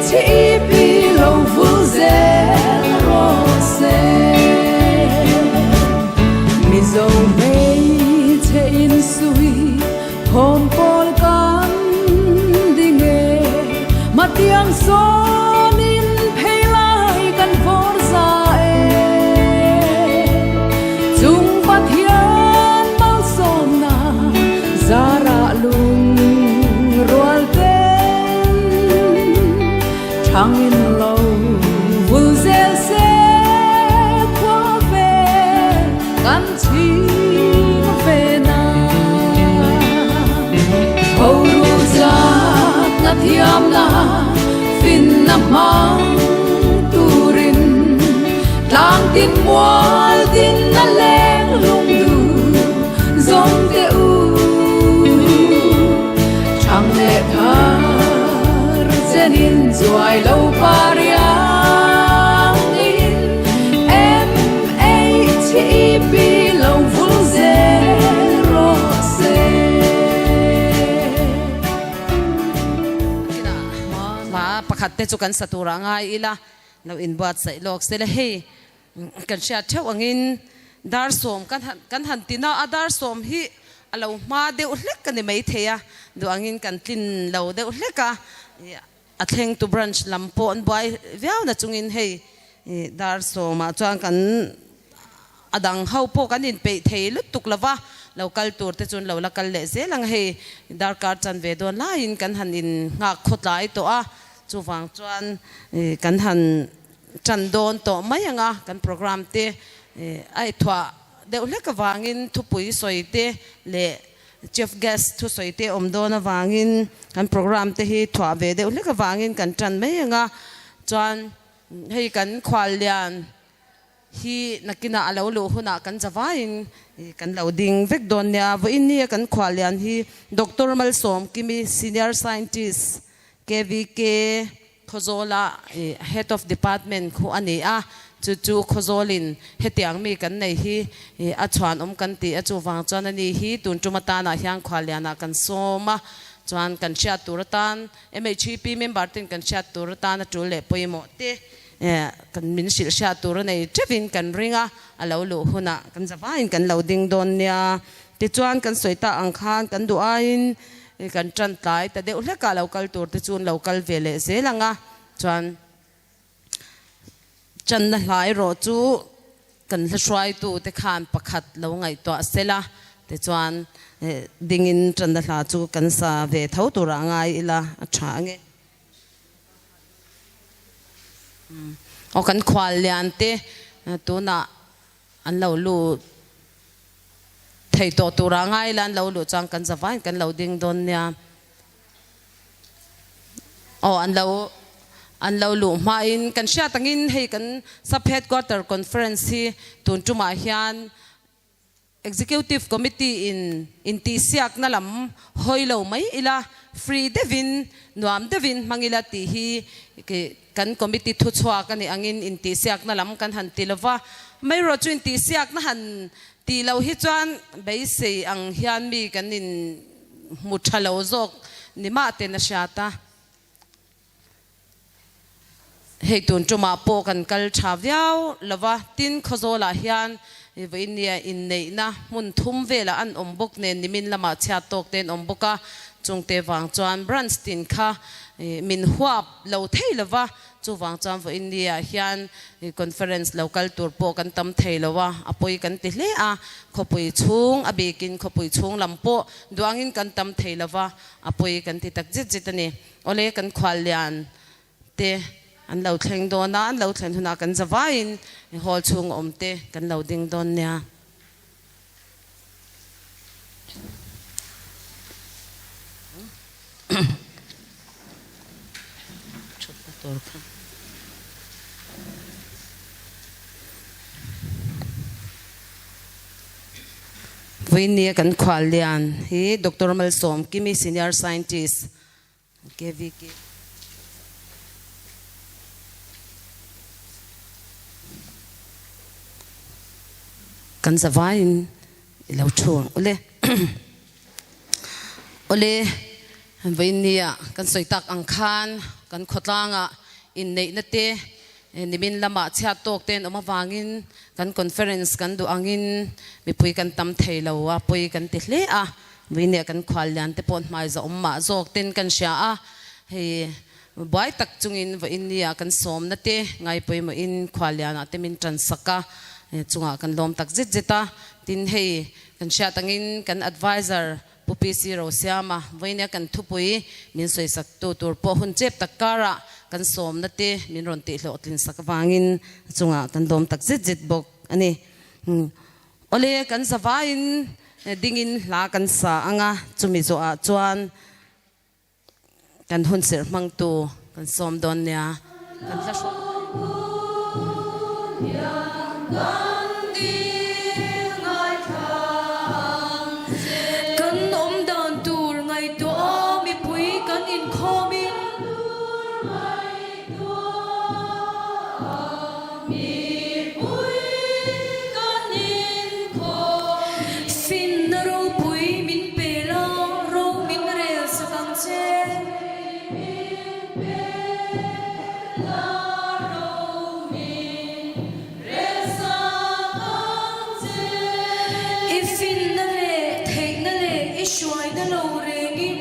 MHEP lo vul zel rawh se. Mizo hmeichhe insui thawm pawl kan ding e. Matiang sawnin phei lai kan vawr za e. Chung Pathian malsawmna Zarah lung rual ten Thangin lo vul zel se khua ve kan chhing ve na. Ho ru zat na thiam na fin na hmang turin tlang tin mual tin na leng lung du zawm teh u. Thang leh thar chenin chuai lo par iang in MHEP lo vul zel rawh se. Hla pakhat te chu kan sa tur ah ngai ila lo inbuatsaih lawk se le hei. Kan hriat theuh angin dar sawm kan han kan han ti na a, dar sawm hi a lo hma deuh hlek a ni maithei a, duh angin kan tlin lo deuh hlek a, a thlengtu branch lam pawh an buai viau na chungin hei dar sawmah chuan kan a dang ho pawh kan inpeih thei lutuk lo va, lo kal tur te chuan lo la kal leh zel ang hei darkar chanve dawn laiin kan han in nghak khawtlai tawh a, chuvang chuan kan han Ṭan dawn tawh mai ang a, kan programme te a ithuah deuh hlek avangin thupui sawi te leh chief guest thusawi te awm dawn avangin kan programme te hi thuah ve deuh hlek avangin kan ṭan mai ang a, chuan hei kan khuallian hi nakinah a lo luh hunah kan zavaiin kan lo ding vek dawn nia. Vawiin nia kan khuallian hi Doctor Malsawmkimi, Senior Scientist, KVK, Khawzawla Head of Department khu a ni a, chu chu Khawzawlin hetiang mi kan nei hi a chhuanawm kan ti a, chuvang chuan a ni hi tun tum atanah hian khuallianah kan sawm a, chuan kan hriat tur atan MHEP member ten kan hriat tur atan a tul leh pawimawh te kan min hrilh hriat tur a nei teuhin kan ring a, a lo luh hunah kan zavaiin kan lo ding dawn nia. Tichuan kan sawi ta ang khan kan duh aiin kan tan tlai ta deuh hlek a, lo kal tur te chu an lo kal ve leh zel ang a, chuan channa hla erawh chu kan hla hruaitu te khan pakhat lo ngaihtuah sel a, tichuan dingin channa hla chu kan sa ve tho turah ngai ila a tha ange. Aw kan khual lian te tunah an lo lut Thei tawh tura ngai ila an lo luh chuan kan zavain kan lo ding dawn nia. Aw an lo an lo luh hmain kan hriat angin hei kan Sub Headquarter Conference hi tun tumah hian Executive Committee in intihsiakna lam hawi lo mai ila free deuhin nuam deuhin hmang ila tih hi kan committee thuchhuak a nih angin intihsiakna lam kan han ti lova, Maherawh chu intihsiakna han tih loh hi chuan beisei ang hian mi kan in hmu tha lo zawk ni mah ten a hriat a. Hei tun tumah pawh kan kal tha viau lova, tin Khawzawlah hian vawinia inneihna hmun thum velah an awm bawk nen nimin lamah chhiat tawk te an awm bawk a, chungte vang chuan branch tin kha min huap lo thei lova, Chuvang chuan vawiin ni-ah hian conference lo kal tur pawh kan tam thei lo a, a pawi kan ti hle a. Khawpui chhung, a bikin khawpui chhung lam pawh duangin kan tam thei lo va, a pawi kan ti tak zet zet a ni. Awle kan khuallian te an lo thleng dawn a, an lo thlen hunah kan zavaiin hall chhung awm te kan lo ding dawn nia. Vawinia kan khuallian hi Doctor Malsawm Kimi Senior Scientist KVK. Kan zavaiin i lo thu ang ule. Awle. Vawiinnia kan sawi tak ang khan kan khawtlangah inneihna te nimin lamah chhiat tawk te an awm avangin kan conference kan duh angin mipui kan tam thei lo a, pawi kan ti hle a. Vawiinnia kan khuallian te pawh hmaiza awm mah zawk ten kan hria a, hei buai tak chungin vawiinnia kan sawmna te ngaipawimawhin khuallianah te min tansak a, chungah kan lawm tak zet zet a. Tin hei kan hriat angin kan adviser Pu PC Rosiama, vawinia kan thupui min sawisaktu tur pawh hun chep tak karah kan sawmna te min rawn tihhlawhtlin sak avangin a chungah kan lawm tak zet zet bawk a ni. Awle, kan zavaiin dingin hla kan sa ang a, chumi zawhah chuan Kan hun serh hmangtu kan sawm dawn nia. Kan hla hrawm. Kan awm dan tur ngaihtuah a mipui kan inkhawm in. Finna ropui min pe la, ro min rel sak ang che. I finna leh theihna leh i hruaina lo rengin.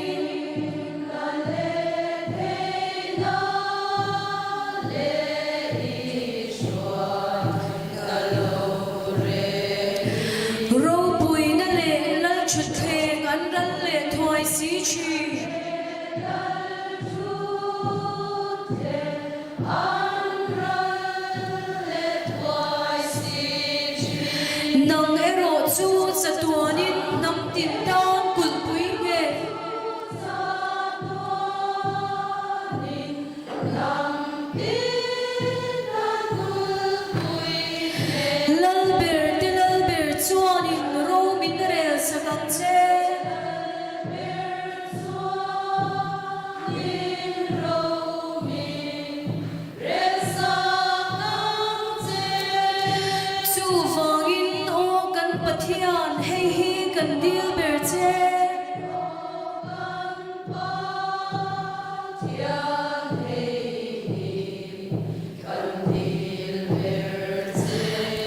Ropuina leh Lalṭhutthleng an ral leh thuai si ṭhin. Nang erawh chu chatuanin hnam tin tan kulhpui nge. Lalber te Lalber chuanin ro min rel sak ang che. Chuvangin aw kan Pathian, hei hi kan dil ber che.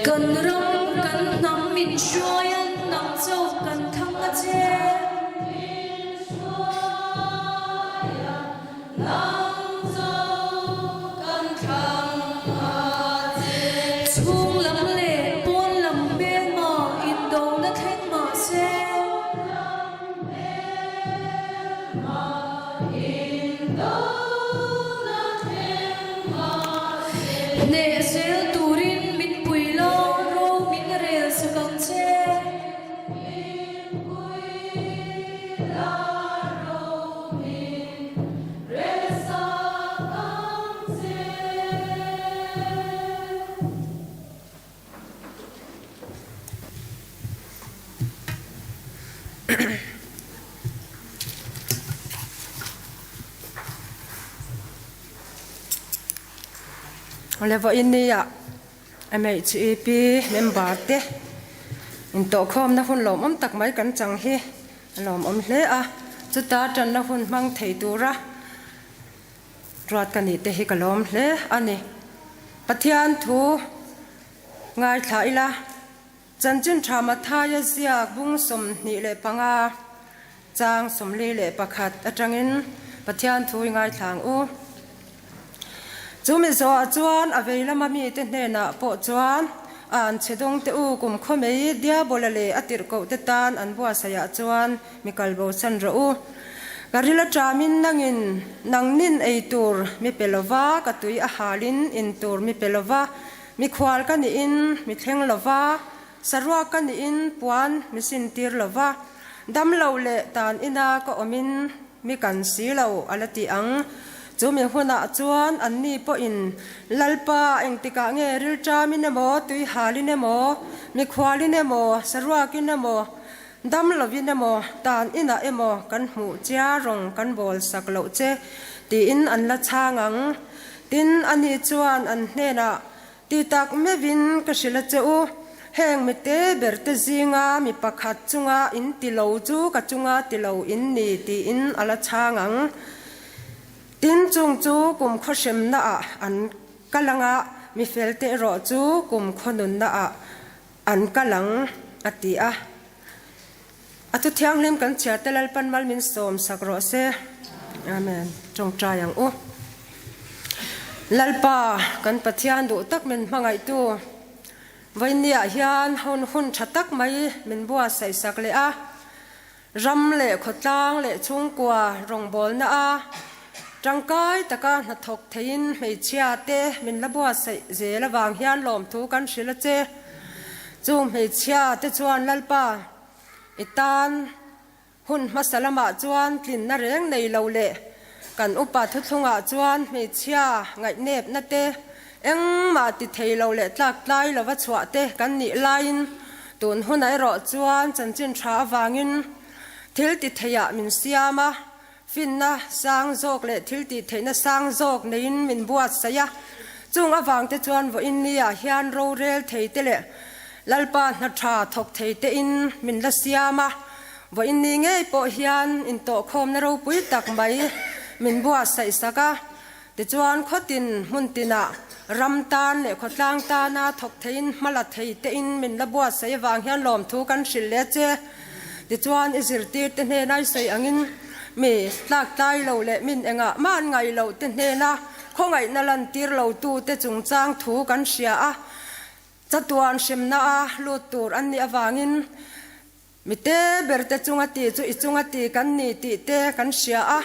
Kan ram, kan hnam min hruai a, nang chauh kan thang a che. Chhung lam leh pawn lam hmelma indona thleng mah se. Hneh zel turin min pui la, ro min rel sak ang che. Awle vawiin nia MHEP member te intawhkhawmna hun lawmawm tak mai kan chang hi a lawmawm hle a, chuta tanna hun hmang thei tura ruat ka nih te hi ka lawm hle a ni. Pathian thu ngaithla ila. Chanchin tha Mathaia ziak bung 25 chang 41 atangin Pathian thu i ngaithla ang u. Chu mizoah chuan a vei lama mite hnenah pawh chuan a an chhe dawng te u kum khaw mai Diabola leh a tirhkoh te tan an buatsaihah chuan mi kal bo san rawh u. Ka ril aṭamin nangin nangnin ei tur mi pe lova, ka tui a halin in tur mi pe lova, Mikhual ka nihin mi thleng lo va, saruak ka nihin puan mi sintir lo va, damlo leh tan ina ka awmin mi kan si lo a la ti ang. Chu mi hunah chuan anni pawhin, Lalpa, engtikah nge rilṭamin emaw, tuihalin emaw, mikhualin emaw, saruakin emaw, damlovin emaw, tan inah emaw kan hmuh chia rawng kan bawl sak loh che, tiin an la chhang ang. Tin, ani chuan an hnenah, Ti tak meuhin ka hrilh a che u. Heng mi te ber te zinga mi pakhat chunga in ti lo chu ka chunga ti lo in ni tiin a la chhang ang. Tin, chung chu kum khawhremna ah an kal anga, mi fel te erawh chu kum khawnunna ah an kal ang, a ti a. A thu thianghlim kan chhiar te Lalpan mal min sawm sak rawh se. Amen. Tawngtai ang u. Lalpa, kan Pathian duh tak min hmangaihtu, Vawinia hian hun hun tha tak mai min buatsaih sak leh a, ram leh khawtlang leh chhungkua rawngbawlna a tangkai taka hnathawk theiin hmeichhia te min la buatsaih zel avang hian lawmthu kan hrilh a che. Chung hmeichhia te chuan Lalpa i tan hun hmasa lamah chuan tlinna reng nei lo leh kan upa thuthlungah chuan hmeichhia ngaihnepna te engmah ti thei lo leh tlak tlai lova chhuah te kan nih laiin tun hunah erawh chuan chanchin tha avangin thil ti theiah min siam a, Finna sang zawk leh thil tih theihna sang zawk neiin min buatsaih a, chung avangte chuan vawiin niah hian rorel thei te leh Lalpa hna tha thawk thei tein min la siam a, vawiin ni ngei pawh hian intawhkhawmna ropui tak mai min buatsaih sak a. Tichuan khawtin hmun tinah ram tan leh khawtlang tana thawk theiin hma la thei tein min la buatsaih avang hian lawmthu kan hrilh leh che. Tichuan i zirtirte hnena i sawi angin mi tlak tlai lo leh min engah mah an ngaih loh te hnena khawngaihna lantir lotute chungchang thu kan hria a, chatuan hremna a lut tur an nih avangin Mi te ber te chunga ti chu i chunga ti kan ni tih te kan hria a,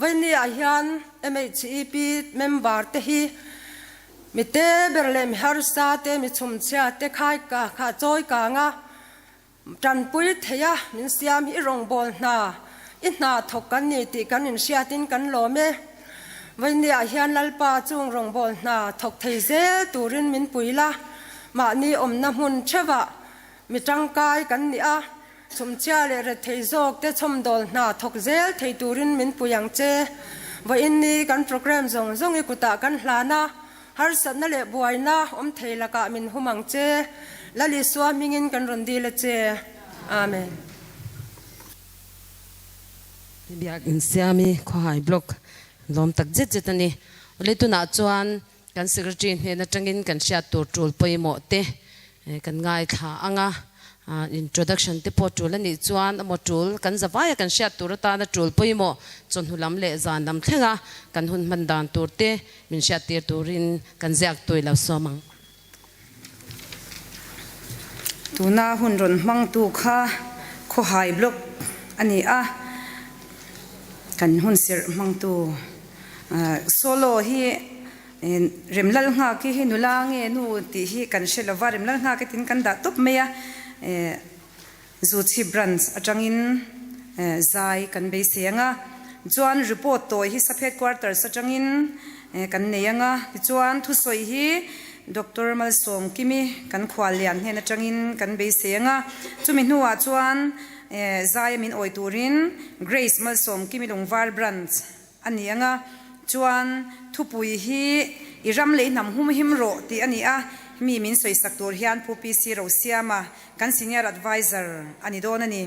Vawinia hian MHEP member te hi mi te ber leh mi harsa te, mi chhumchhia te khai ka kha chawi kang a, tanpui thei a min siam hi i rawngbâwl hna, i hna thawk kan ni tih kan inhriatin kan lawm e. Vawinia hian Lalpa chung rawngbâwl hna thawk thei zel turin min pui la, mahni awmna hmun theuhah Mi tangkai kan ni a, chhumchhia leh rethei zawk te chhawmdawl hna thawk zel thei turin min pui ang che. Vawiin ni kan program zawng zawng i kutah kan hlan a, harsatna leh buaina awm thei lakah min hum ang che. Lal Isua hmingin kan rawn dil a che. Amen. Biak Insiami Khawhai Block lawm tak zet zet a ni. Awle tunah chuan Kan Secretary hnen atangin kan hriat tur tul pawimawh te kan ngaithla ang a, introduction te pawh tul a nih chuan emaw tul kan zavaia kan hriat tur atana tul pawimawh chawhnu lam leh zan lam thlenga kan hun hman dan tur te min hriat tir turin kan ziak tui lo sawm ang. Tuna hun rawn hmangtu kha Khawhai Block a ni a, kan hun serh hmangtu. Solo hi Remlal Nghaki hi nula nge nu tih hi kan hre lova, Remlal Nghaki tin kan dah tawp mai a, Zuchhi Branch atangin zai kan beisei ang a, chuan report tawi hi Sub Headquarters atangin kan nei ang a, tichuan thusawi hi Doctor Malsawmkimi kan khuallian hnen atangin kan beisei ang a, chumi hnuah chuan zai a min awi turin Grace Malsawmkimi Lungvar Branch a ni ang a, chuan thupui hi i ram leh i hnam hum him rawh tih a ni a, mi min sawisak tur hian Pu PC Rosiama kan Senior Adviser a ni dawn a ni.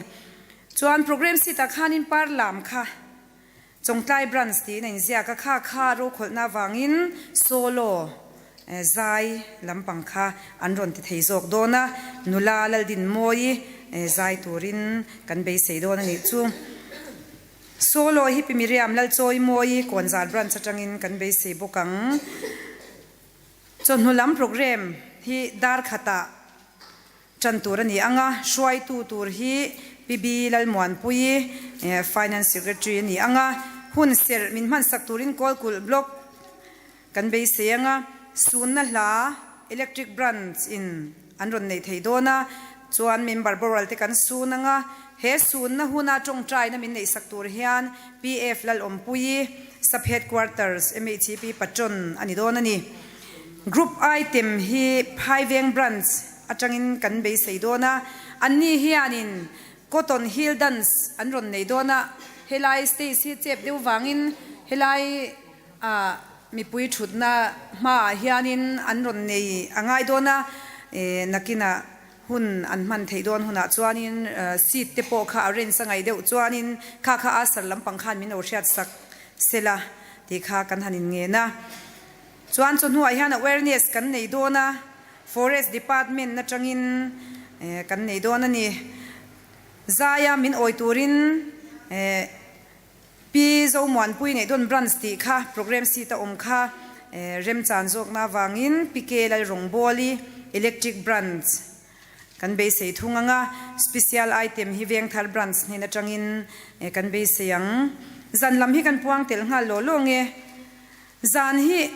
Chuan Programme seat ah khanin par lam kha Chawngtlai Branch tiin a inziak a, kha kha rokhawlhna avangin solo zai lampang kha an rawn ti thei zawk dawn a, nula Laldinmawii zai turin kan beisei dawn a nih chu. Solo hi Pi Miriam Lalchawimawi Kawnzar Branch atangin kan beisei bawk ang. Chawhnu lam programme hi dar khatah tan tur a ni ang a, hruaitu tur hi Pi B Lalmuanpuii, Finance Secretary a ni ang a, hun serh min hmansak turin Kawlkulh Block kan beisei ang a, sunna hla Electric Branch in an rawn nei thei dawn a, chuan member boral te kan sun ang a, he sunna huna tawngtaina min neihsak tur hian PF Lalawmpuii Sub Headquarters MHP Patron a ni dawn a ni. Group item hi Phaiveng Branch atangin kan beisei dawn a, anni hianin Cotton Hill Dance an rawn nei dawn a, helai stage hi chep deuh vangin helai Ah mipui thutna hmaah hianin an rawn nei a ngai dawn a, nakinah. Hun an hman theih dawn hunah chuanin seat te pawh kha arrange a ngaih deuh chuanin kha kha usher lampang khan min lo hriat sak sela tih kha kan han inngen a. Chuan chawhnuah hian awareness kan nei dawn a, Forest Department atangin kan nei dawn a ni. Zaia min awi turin Pi Zomuanpui neih dawn branch tih kha programme seat a awm kha remchan zawkna avangin Pi Ke Lalrawngbawli Electric Branch kan beisei thung ang a, Special item hi Vengthar Branch hnen atangin kan beisei ang. Zan lam hi kan puang tel nghal law law nge. Zan hi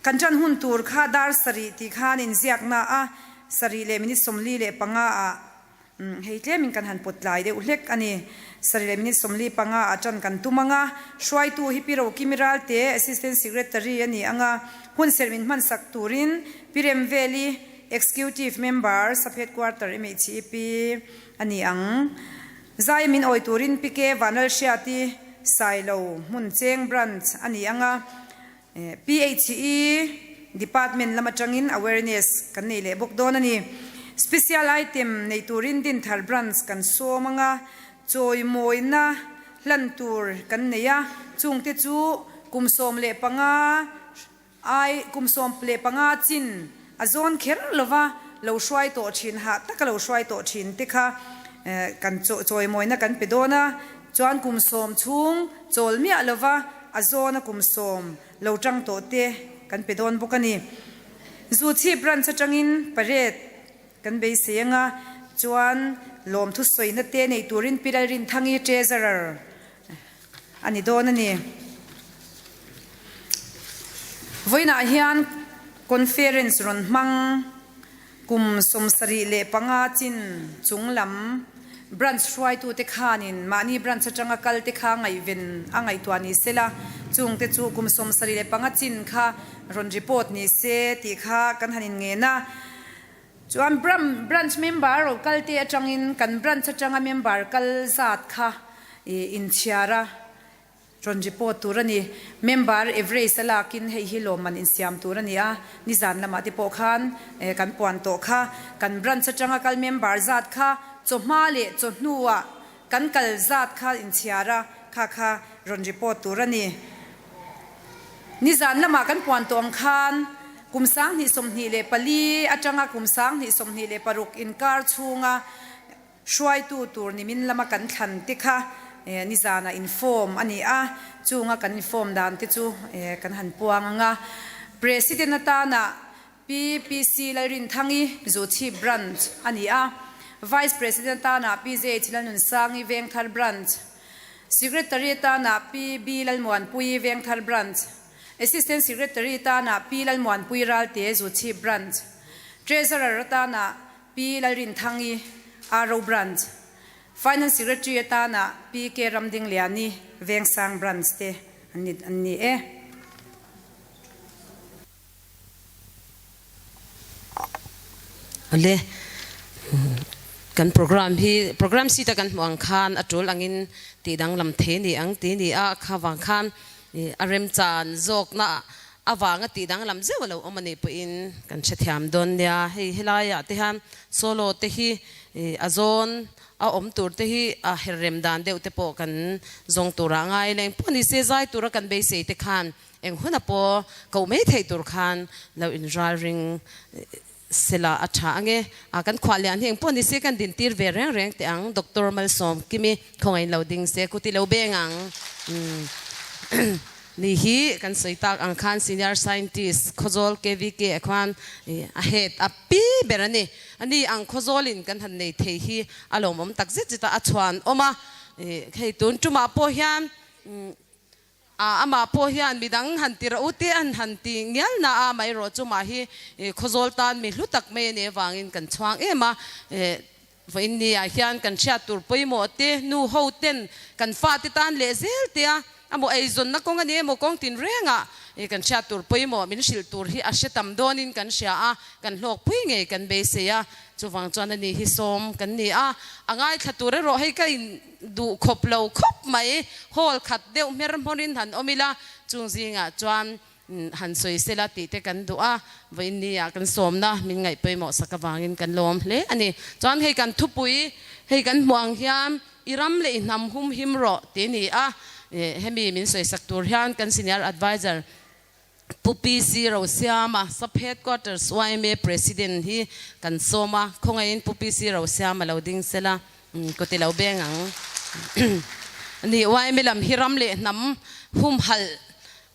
kan tan hun tur kha dar sarih tih khan inziakna a sarih leh minute 45 ah Hei tlemin kan han pawt tlai deuh hlek a ni. Sarih leh minute 45 ah tan kan tum ang a, hruaitu hi Pi Rokimi Ralte, Assistant Secretary a ni ang a, hun serh min hmansak turin Pi Remveli, Executive Member, Sub Headquarter MHEP a ni ang. Zai min awi turin Pi K Vanlalhriati, Sailo, Hmuncheng Branch a ni ang a, PHE Department lam atangin awareness kan nei leh bawk dawn a ni. Special item nei turin Dinthar Branch kan sawm anga chawimawina hlan tur kan nei a, chungte chu kum 15 ai kum 15 chin a zawn kher lova lo hruai tawh thin hah taka lo hruai tawh thin te kha kan chawimawina kan pe dawn a, chuan kum 10 chhung chawl miah lova A zawna kum 10 lo tang tawh te kan pe dawn bawk a ni. Zuchhip branch atangin parade kan beisei anga chuan lawmthu sawina te nei turin Pi Lalrinthangi Treasurer a ni dawn a ni. Vawiinah hian conference rawn hmang Kum 75 chin chung lam branch hruaitute khanin mahni branch atanga kalte kha ngaihven a ngaihtuah ni se la, chungte chu kum 75 chin kha rawn report ni se tih kha kan han inngen a. Chuan branch member ro kalte atangin kan branch atanga member kal zat kha inchhiar a. Rawn report tur a ni. Member average a lakin hei hi lawmman insiam tur a ni a, nizan lamah te pawh khan kan puan tawh kha. Kan branch atanga kal member zat kha chawhma leh chawhnuah kan kal zat kha inchhiar a, kha kha rawn report tur a ni. Nizan lamah kan puan tawh ang khan kum 2024 atanga kum 2026 inkar chhunga Hruaitu tur nimin lama kan thlan te kha nizanah inform a ni a, chunga kan inform dan te chu kan han puang ang a. President atana PPC Lalrinthangi, Zuchhip Branch a ni a, Vice President atana PJH Lalnunsangi, Vengthar Branch, Secretary atana PB Lalmuanpuii, Vengthar Branch, Assistant Secretary atana Pi Lalmuanpuii Ralte, Zuchhip Branch, Treasurer atana Pi Lalrinthangi, Aro Branch, Finance Secretary atana Pi K Ramdingliani, Vengsang Branch te an ni an ni e. Awle, kan program hi program sheet a kan hmuh ang khan a tul angin tih danglam thei ni ang tih ni a, kha vang khan a remchan zawkna Avanga tih danglam zeuh a lo awm a nih pawhin kan hrethiam dawn nia. Hei helaiah te hian solo te hi a zawn a awm tur te hi a herrem dan deuh te pawh kan zawng turah ngai leng pawh ni se zai tura kan beisei te khan eng huna pawh koh mai theih tur khan lo inral ring sela a tha ange. A kan khuah lian hi eng pawh ni se kan dintir ve reng reng teh ang. Doctor Malsawm Kimi khawngaih lo ding se ku ti lo beng ang. Ni hi kan sawi tak ang khan Senior Scientist Khawzawl KVK ah khuan a head a pi ber a ni. A ni ang Khawzawlin kan han nei thei hi a lawmawm tak zet zet a, a chhuan awm a. Hei tun tumah pawh hian A amah pawh hian midang han ti rawh u tih an han ti ngial na a, amaherawh chu mah hi Khawzawl tan mi hlu tak mai a nih avangin kan chhuang em a. Vawiin ni ah hian kan hriat tur pawimawh te, nu ho ten kan fate tan leh zel te a, amaw eizawnna kawng a ni emaw kawng tin rengah kan hriat tur pawimawh min hrilh tur hi a hre tam dawnin kan hria a, kan hlawkpui ngei kan beisei a, chuvang chuan a ni hi sawm kan ni a, a ngaithla tur erawh hei ka in Duh khawp lo khawp mai, hall khat deuh hmer hmawrin han awm ila, chung zingah chuan han sawi sela tih te kan duh a, vawiin ni ah kan sawmna min ngaih pawimawh sak avangin kan lawm hle a ni. Chuan hei kan thupui hei kan hmuh ang hian i ram leh i hnam hum him rawh tih a ni a, hemi min sawi sak tur hian kan Senior Adviser Pu PC Rosiama, Sub Headquarters yma President hi kan sawm a, khawngaihin Pu PC Rosiama lo ding sela, kut i lo beng ang. Ni yma lam hi ram leh hnam humhalh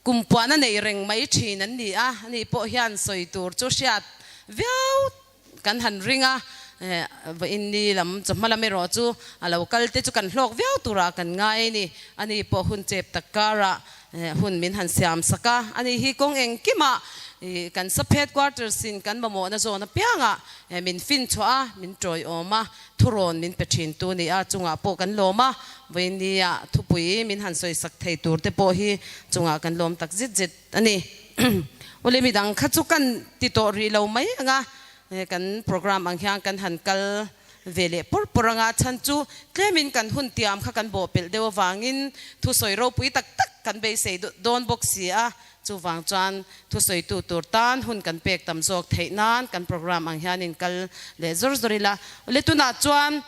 kum puan a nei reng mai thin an ni a, ani pawh hian sawi tur chu hriat viau Kan han ring a, vawiin ni lam chawhma lam erawh chu a lo kal te chu kan hlawk viau turah kan ngai a ni. Ani pawh hun chep tak karah hun min han siam sak a, ani hi kawng engkimah kan sub headquarters in kan mamawhna zawn apiangah min fin chhuah a, min tawiawm a, thurawn min pe thin tu ni a, chungah pawh kan lawm a, vawiin nia thupui min han sawi sak thei tur te pawh hi chungah kan lawm tak zet zet a ni. Awle midang kha chu kan ti tawh rih lo mai ang a, kan program ang hian kan han kal ve leh pawr pawr ang a, chhan chu tlemin kan hun tiam kha kan bawhpelh deuh avangin thusawi ropui tak tak kan beisei dawn bawk si a, chuvang chuan thusawitu tur tan hun kan pek tam zawk theih nan kan program ang hianin kal leh zawr zawr ila. Awle tunah chuan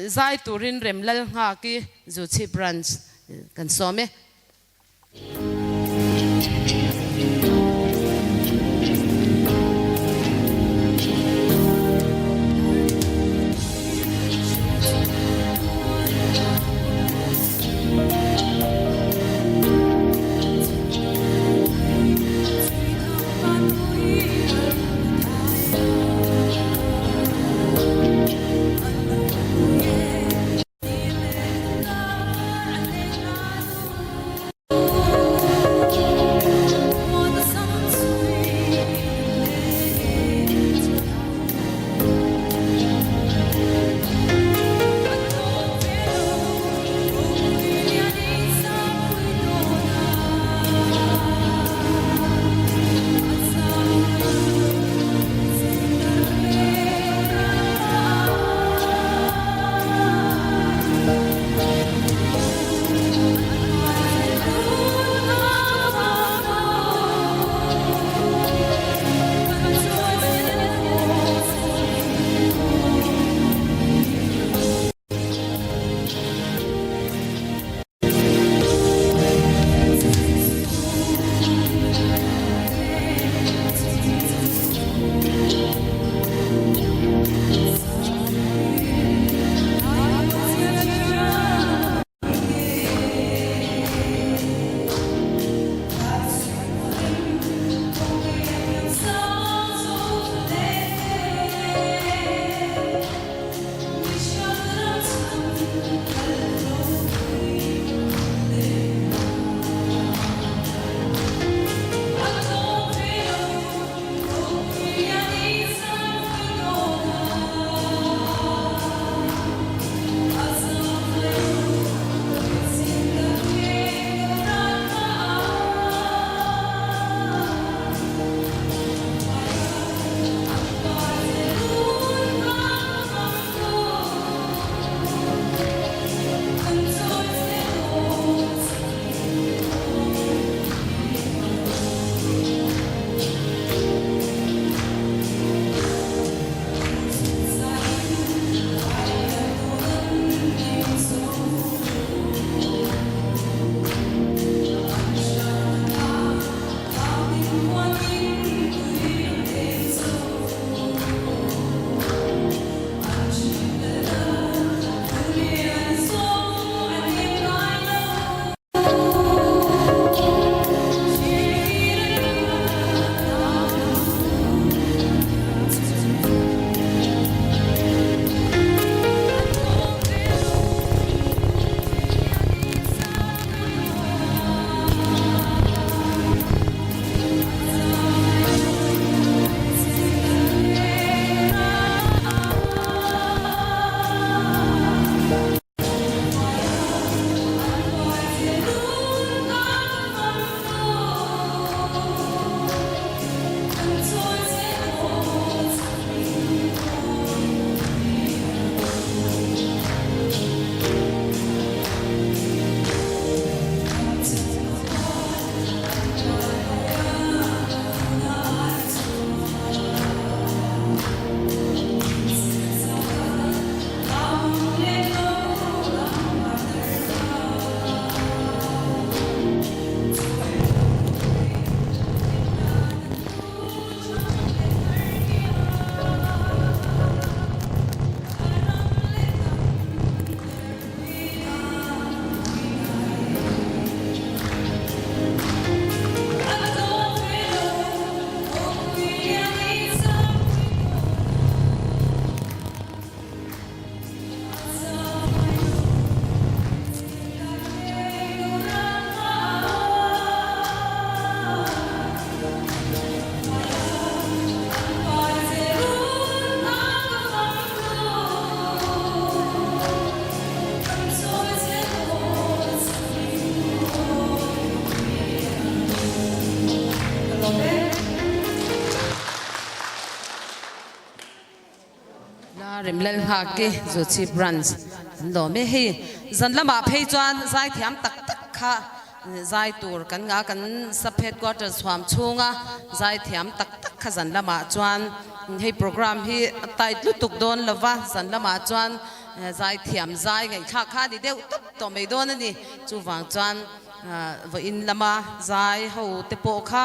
zai turin Remlal Nghaki Zuchhip Branch kan sawm e. Lalnghaki Zuchhip Branch an lawm e. Hei zan lamah phei chuan zaithiam tak tak kha zai tur kan ngah kan sub headquarters huam chhunga zaithiam tak tak kha zan lamah chuan hei program hi a tight lutuk dawn lova zan lamah chuan zaithiam zai ngaihthlak kha a ni deuh tawp tawh mai dawn a ni. Chuvang chuan Vawiin lama zai ho te pawh kha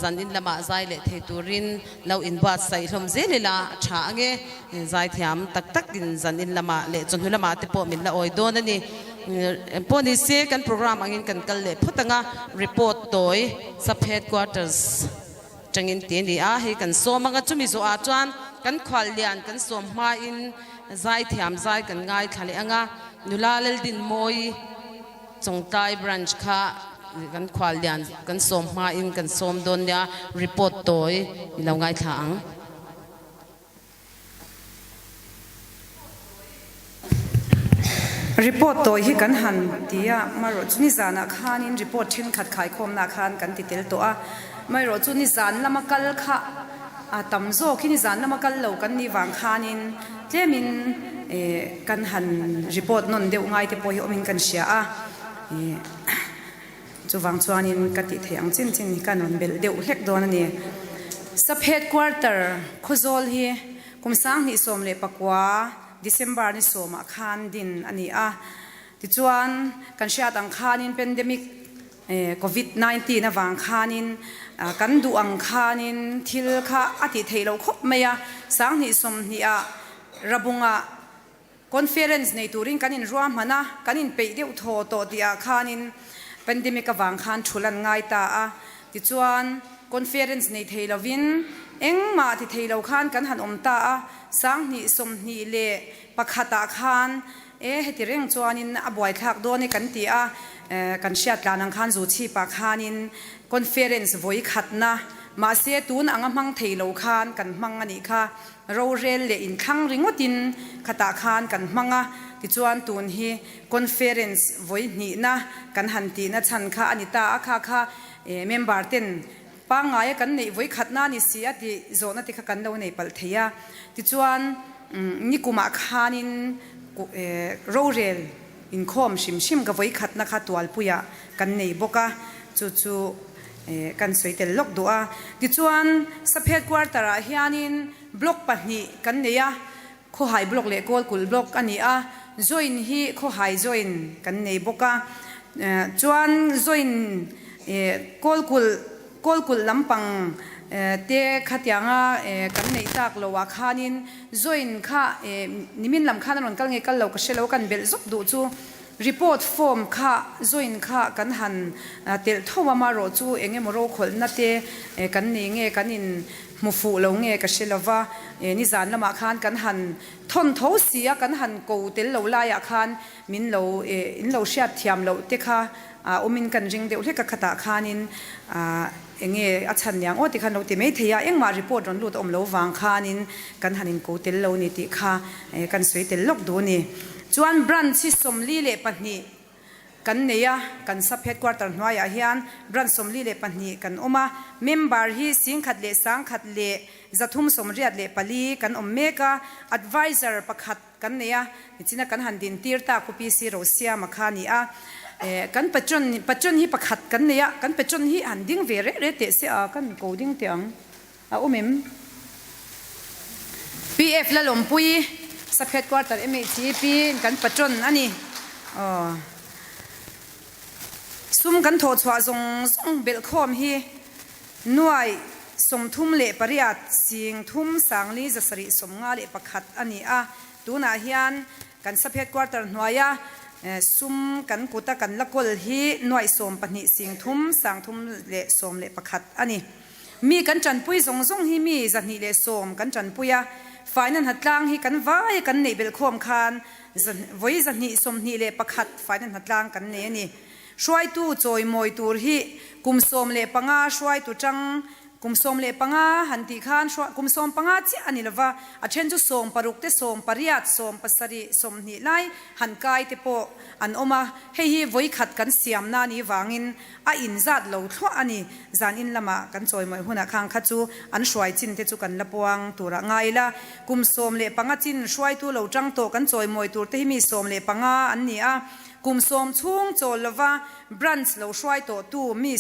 zan in lamah zai leh thei turin lo inbuatsaih hlawm zel ila a tha ange. Zaithiam tak takin zan in lamah leh chawhnu lamah te pawh min la awi dawn a ni. Engpawh ni se kan program angin kan kal leh phawt anga report tawi sub headquarters tangin ti a ni a, hei kan sawm anga chumi zawhah chuan kan khuallian kan sawm hmain zaithiam zai kan ngaithla leh anga nula Laldinmawi Chawngtlai Branch kha kan khuallian kan sawm hmain kan sawm dawn nia, report tawi i lo ngaithla ang. Report tawi hi kan han ti a, marawh chu nizanah khanin report thenkhat khaikhawmna khan kan ti tel tawh a, marawh chu nizan lama kal kha a tam zawk hi nizan lama kal lo kan nih vang khanin Tlemin kan han report nawn deuh ngai te pawh hi awmin kan hria a, chuvang chuanin ka tih theih ang chin chin hi ka rawn belh deuh hlek dawn a ni. Sub Headquarter Khawzawl hi kum 2019 December ni sawmah khan din a ni a, tichuan kan hriat ang khanin pandemic Covid 19 avang khanin kan duh ang khanin thil kha a tih theih loh khawp mai a, 2020 ah Rabunga conference nei turin kan inruahman a, kan inpeih deuh thaw tawh tih ah khanin pandemic avang khan thul an ngai ta a, tichuan conference nei thei lovin engmah ti thei lo khan kan han awm ta a, 2021 ah khan E, heti reng chuanin a buaithlak dawn e kan ti a, kan hriat tlan ang khan Zuchhipah khanin conference vawi khatna, mahse tun anga hmang thei lo khan kan hmang a nih kha, rorel leh inthlang ringawtin khatah khan kan hmang a, tichuan tun hi conference vawi hnihna kan han tihna chhan kha a ni ta a, kha kha member ten pangngaia kan neih vawi khatna a ni si a tih zawhna te kha kan lo nei palh thei a, tichuan nikumah khanin rorel inkhawm hrim hrim ka vawi khatna kha tualpuiah kan nei bawk a, chu chu kan sawi tel lawk duh a. Tichuan sub headquarter ah hianin block pahnih kan nei a, Khawhai block leh Kawlkulh block a ni a, join hi Khawhai join kan nei bawk a, chuan join Kawlkulh Kawlkulh lampang te khatianga kan neih tak loh ah khanin join kha nimin lam khan a rawn kal nge kal lo ka hre lo kan belh zawk duh chu report form kha join kha kan han telh tho a marawh chu eng emaw rokhawlhna te kan nei nge kan in Hmu fuh lo nge ka hre lova, nizan lamah khan kan han thawn tho si a, kan han ko tel lo laiah khan min lo in lo hriat thiam loh te kha awmin kan ring deuh hlek a, khatah khanin enge a chhan niang aw ti khan lo ti mai thei a, engmah report rawn lut a awm lo vang khanin kan han in ko tel lo ni tih kha kan sawi tel lawk duh a ni. Chuan branch hi 42 Kan nei a, kan sub headquarter hnuaiah hian branch 42 kan awm a, member hi 1184 kan awm mek a, adviser pakhat kan nei a, nichina kan han din tir tak pu PC Rosiama kha a ni a, kan patron patron hi pakhat kan nei a, kan patron hi han ding ve reh reh teh se a, kan ko ding teh ang a awm em? PF Lalawmpui, Sub Headquarter MHEP in kan patron a ni. Aw. Sum kan thawh chhuah zawng zawng belhkhawm hi nuai 38 sing thum sangli 751 a ni a. Tunah hian kan Sub Headquarter hnuaia sum kan kuta kan la kawl hi nuai 12 sing thum sang thum leh 11 a ni. Mi kan tanpui zawng zawng hi mi 210 kan tanpui a, faina hnatlang hi kan vaia kan neih belhkhawm khan vawi 221 faina hnatlang kan nei a ni. Hruaitu chawimawi tur hi kum 15 hruaitu tang. Kum 15 han tih khan kum 15 chiah a ni lova, a then chu 16 te, 18, 17, 20 lai han kai te pawh an awm a. Hei hi vawi khat kan siamna a nih vangin a inzat lo thluah a ni. Zan in lama kan chawimawi hunah khang kha chu an hruai chin te chu kan la puang turah ngai ila. Kum 15 chin hruaitu lo tang tawh kan chawimawi tur te hi mi 15 an ni a. Kum 10 chhung chawl lova branch lo hruai tawhtu mi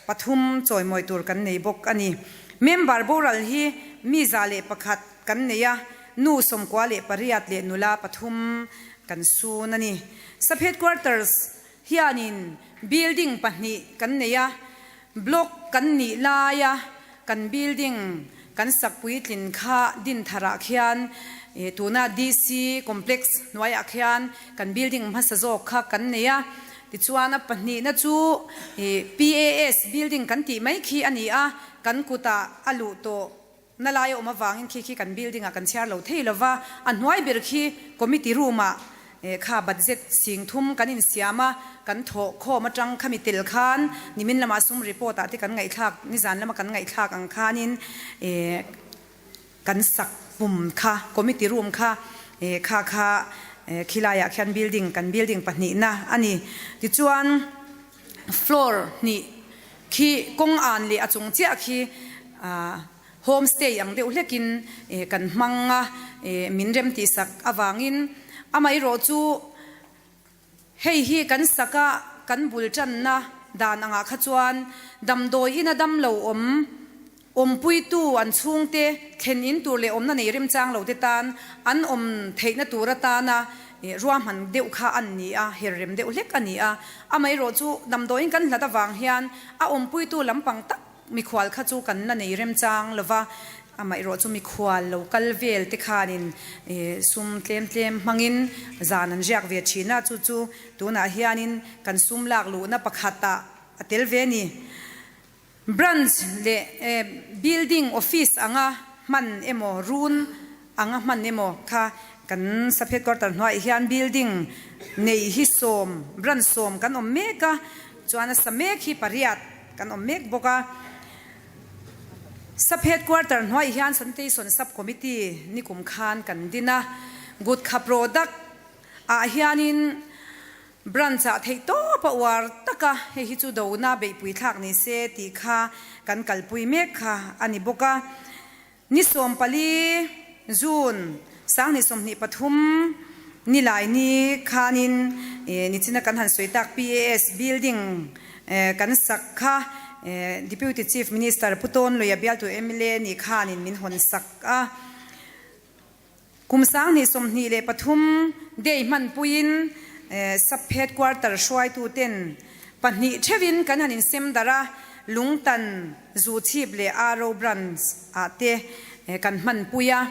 13 chawimawi tur kan nei bawk a ni. Member boral hi mi 101 kan nei a, nu 98 leh nula pathum kan sun a ni. Sub Headquarters hianin building pahnih kan nei a, block kan nih laia kan building kan sak puitlin kha din tharah khian tuna DC complex hnuaiah khian kan building hmasa zawk kha kan nei a. Tichuan a pahnihna chu PAS building kan tih mai khi a ni a, kan kutah a luh tawh na lai a awm avangin khi khi kan building ah kan chhiar lo thei lova, a hnuai ber khi committee room ah kha budget sing thum kan insiam a, kan thawh khawm atang khami tel khan nimin lama sum report ah te kan ngaihthlak, nizan lama kan ngaihthlak ang khanin kan sak pum kha committee room kha kha kha khilaiah khian building kan building pahnihna a ni. Tichuan floor hnih khi kawng an leh a chung chiah khi home stay ang deuh hlekin kan hmang a, min rem tihsak avangin amaherawh chu hei hi kan sak a kan bul tanna dan angah kha chuan damdawi ina dam lo awm awmpuitu an chhungte thlen in tur leh awmna nei remchang lo te tan an awm theihna tur atana ruahman deuh kha an ni a, her rem deuh hlek a ni a. Amaherawh chu damdawiin kan hlat avang hian a awmpuitu lampang tak mikhual kha chu kan la nei remchang lova, amaherawh chu mikhual lo kal vel te khanin sum tlem tlem hmangin zan an riak ve thin a, chu chu tunah hianin kan sum lak luhna pakhatah a tel ve a ni. Branch leh building office anga hman emaw run anga hman emaw kha kan sub headquarter hnuaiah hian building nei hi sawm branch sawm kan awm mek a, chuan a sa mek hi pariat kan awm mek bawk a. Sub headquarter hnuaiah hian sanitation sub committee nikum khan kan din a, gutkha product ah hianin Branch ah theih tawp a uar tak a, hei hi chu dona beihpui thlak ni se tih kha kan kalpui mek kha a ni bawk a. Ni 14 June 2023 nilai ni khanin nichina kan han sawi tak PAS building kan sak kha Deputy Chief Minister Pu Tawnluia bialtu mla ni khanin min hawn sak a. Kum 2023 day hmanpuiin Sub Headquarter hruaituten pahnih theuhin kan han insem darh a, Lungtan, Zuchhip leh Aro Branch ah te kan hmanpui a.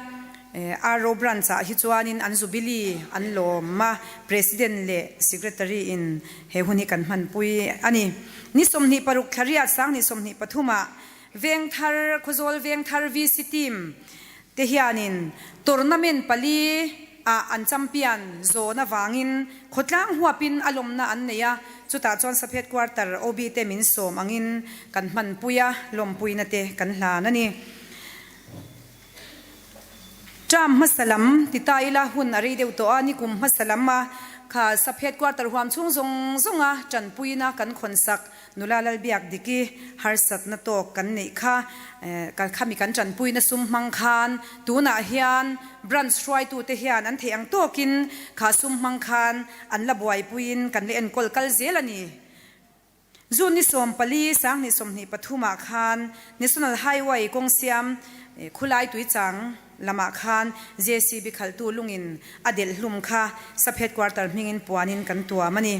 Aro Branch ah hi chuanin an Jubilee an lawm a, President leh Secretary in he hun hi kan hmanpui a ni. Ni 26 thla riat 2023 ah Vengthar, Khawzawl Vengthar VC Team te hianin tournament pali ah an champion zawn avangin khawtlang huapin a lawmna an nei a, chutah chuan sub headquarter OB te min sawm angin kan hmanpui a, lawmpuina te kan hlan a ni. Term hmasa lam ti ta ila hun a rei deuh tawh a, nikum hmasa lam a kha sub headquarter huam chhung zawng zawnga tanpuina kan khawnsak Nula Lalbiak Diki harsatna tawk kan neih kha khami kan tanpuina sum hmang khan tunah hian branch hruaitute hian an theih ang tawkin kha sum hmang khan an la buaipuiin kan la enkawl kal zel a ni. June ni 14 2023 ah khan National Highway kawng siam khulai tuichang lamah khan JCB khalhtu lungin a delh hlum kha sub headquarter hmingin puanin kan tuam a ni.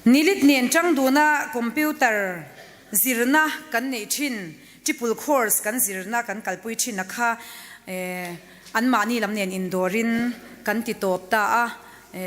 Nilit nen tang duna computer zirna kan nei thin, triple course kan zirna kan kalpui thin a kha an mahni lam nen indawrin kan ti tawp ta a,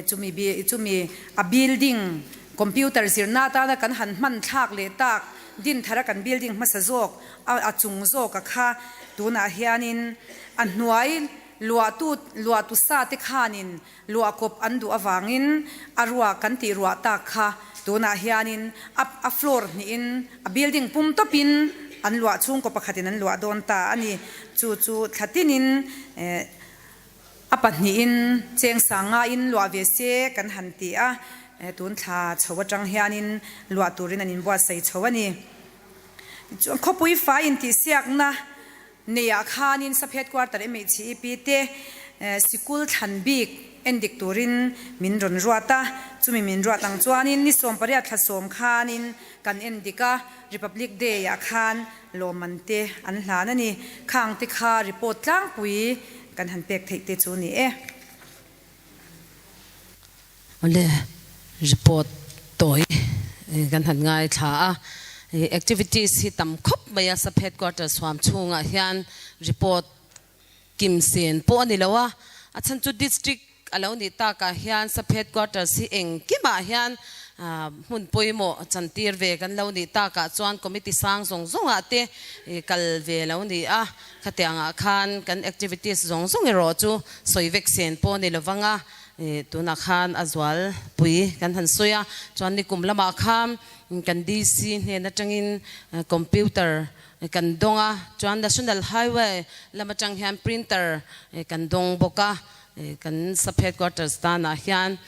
chumi chumi a building computer zirna atana kan han hman thlak leh tak din thara kan building hmasa zawk a chung zawk a kha tunah hianin a hnuai. luahtu luahtu sa te khanin luah kawp an duh avangin a ruah kan tih ruah tak kha tunah hianin a a floor hnihin a building pum tawpin an luah chhungkaw pakhatin an luah dawn ta a ni. Chu chu thla tinin eh a pahnihin cheng sangngaiin luah ve se kan han ti a, tun thla chho atang hianin luah turin an inbuatsaih chho a ni. Tichuan khawpui fai intihsiakna neiah khanin Sap Headquarter MHEP te sikul thlan bik endik turin min rawn ruat a, chumi min ruat ang chuanin ni 18 thla 10 khanin kan endik a, Republic Day ah khan lawmman te an hlan a ni. Khang te kha report tlangpui kan han pek theih te chu ni e. Awle, report tawi kan han ngaithla a, activities hi tam khawp mai a, sub headquarters huam chhungah hian report kim sen pawh a ni lo a, a chhan chu district a lo nih takah hian sub headquarters hi engkimah hian hmun pawimawh chantir ve kan lo nih takah chuan committee sang zawng zawngah te kal ve lo ni a. Khatiangah khan kan activities zawng zawng erawh chu sawi vek sen pawh a ni lo vang a, tunah khan a zual pui kan han sawi a, chuan nikum lamah khan kan DC hnen atangin computer kan dawng a, chuan National Highway lam atang hian printer kan dawng bawk a, kan sub headquarters tanah hian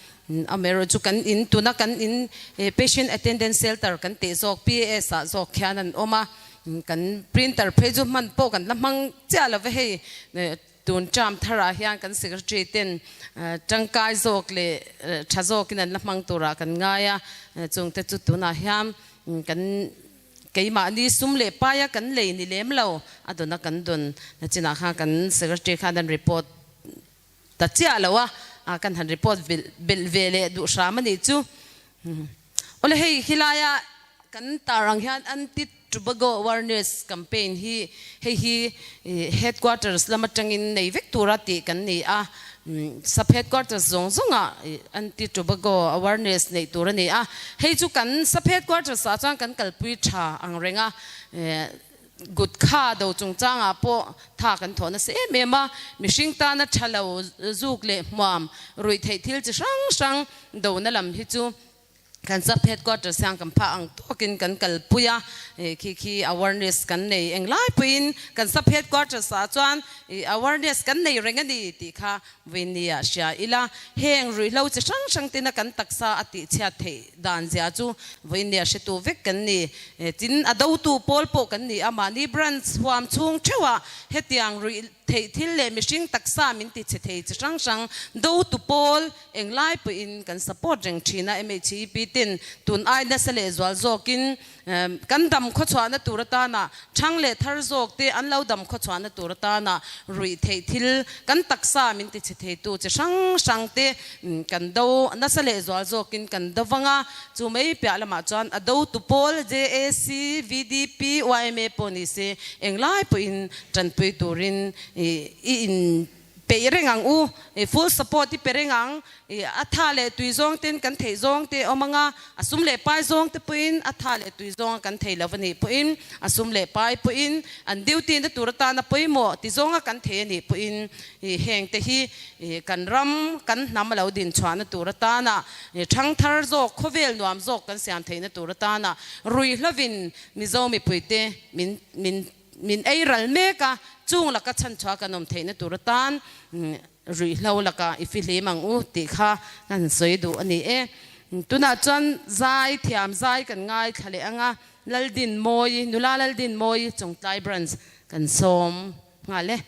amaherawh chu kan in tuna kan in patient attendance center kan tih zawk PAS ah zawk khian an awm a. Kan printer phei chu hman pawh kan la hmang chiah lo va hei tun term tharah hian kan secretary ten tangkai zawk leh tha zawkin an la hmang turah kan ngai a, chungte chu tunah hian kan keimahni sum leh paia kan lei ni lem lo a dawna kan dawn nachinah khan kan secretary khan an report ta chiah lo a, kan han report belh ve leh duh hram a nih chu. Awle hei khilaia kan tar ang hian Anti Tobago Awareness Campaign hi hei hi Headquarters lam atangin nei vek tura tih kan ni a, Sub Headquarters zawng zawngah Anti Tobago Awareness neih tur a ni a, hei chu kan Sub Headquarters ah chuan kan kalpui tha ang reng a. Gut kha do chungchangah pawh tha kan thawh nasa em em a, mihring tana tha lo zuk leh hmuam ruih theih thil chi hrang hrang dona lam hi chu kan sub headquarters hian kan phah ang tawkin kan kalpui a, khi khi awareness kan nei englai pawhin kan sub headquarters ah chuan awareness kan nei reng a ni tih kha Vawinia hria ila, heng ruihhlo chi hrang hrang tina kan taksa a tihchhiat theih dan zia chu vawinia hretu vek kan ni. Tin, a dotu pawl pawh kan ni a, mahni branch huam chhung theuhah hetiang ruih theih thil leh mihring taksa min ti chhe thei chi hrang hrang dotu pawl englai pawhin kan support reng thin a, MHEP ten tun ai nasa leh zual zawkin Kan dam khawchhuahna tur atana thang leh thar zawk te an lo dam khawchhuahna tur atana ruih theih thil kan taksa min ti chhe theitu chi hrang hrang te kan do nasa leh zual zawkin kan do vang a, chu mai piah lamah chuan a dotu pawl JAC, VDP, yma pawh ni se englai pawhin tanpui turin i in Peih reng ang u, i full support i pe reng ang, i a tha leh tui zawng ten kan theih zawng te awm ang a, a sum leh pai zawng te pawhin a tha leh tui zawng a kan thei lo a nih pawhin a sum leh pai pawhin an duty na tur atana pawimawh ti zawng a kan thei a nih pawhin i heng te hi i kan ram kan hnam a lo din chhuahna tur atana i thangthar zawk khawvel nuam zawk kan siam theihna tur atana ruihhlovin Mizo mipuite min min Min ei ral mek a, chung laka chhanchhuah kan awm theihna tur atan ruihhlo laka i fihlim ang u tih kha kan sawi duh a ni e. Tunah chuan zai thiam zai kan ngaithla leh ang a, Laldinmawii, nula Laldinmawii Chawngtlai Branch kan sawm nghal e.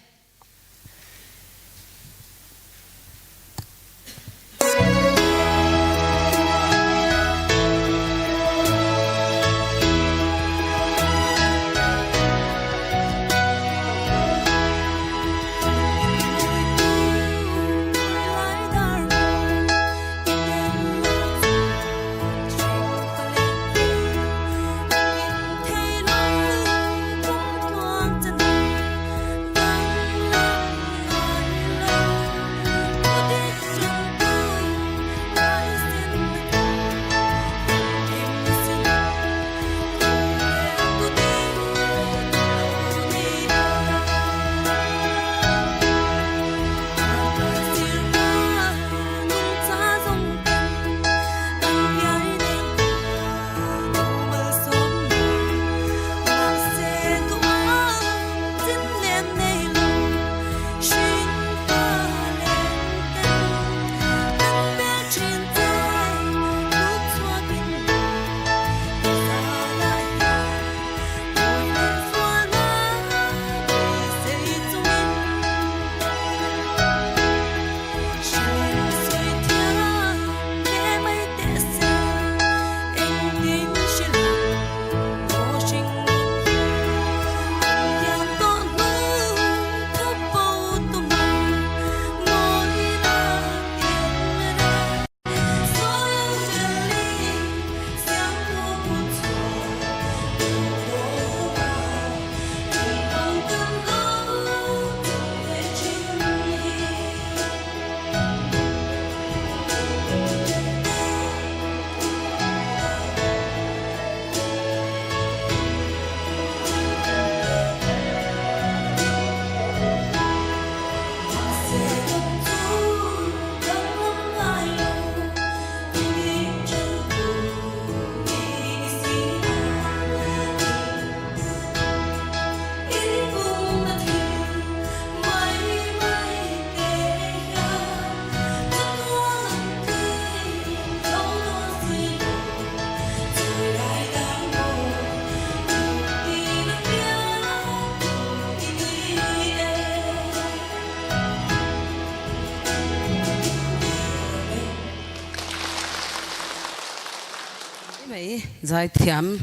Mai zaithiam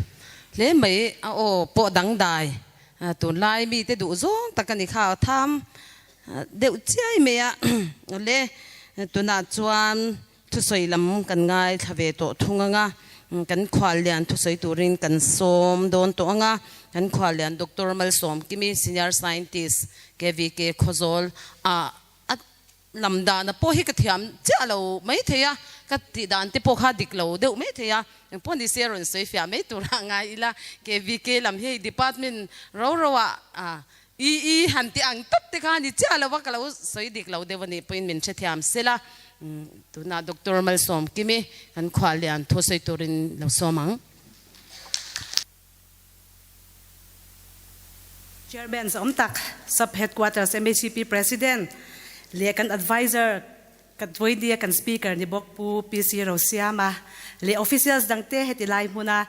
hle mai a aw pawh dangdai tunlai mite duh zawng tak a ni kha a tham deuh chiai mai a awle tunah chuan thusawi lam kan ngaithla ve tawh thung ang a kan khuallian thusawi turin kan sawm dawn tawh ang a kan khuallian Doctor Malsawmkimi Senior Scientist KVK Khawzawl ah a Lam dana pawh hi ka thiam chiah lo maithei a, ka tih dan te pawh kha dik lo deuh maithei a, engpawh ni se rawn sawi fiah mai tur ah ngai ila, KVK lam hi hei department ro ro ah EE han tih ang tawp te kha ni chiah lo a, ka lo sawi dik lo deuh a nih pawhin min hrethiam sela, tunah Doctor Malsawmkimi kan khuallian thu sawi turin lo sawm ang. Chairman zawm tak, Sub Headquarters MHCP President leh kan Adviser kan Tuainia kan Speaker ni bawk Pu PC Rosiama leh Officials dangte heti lai hmuna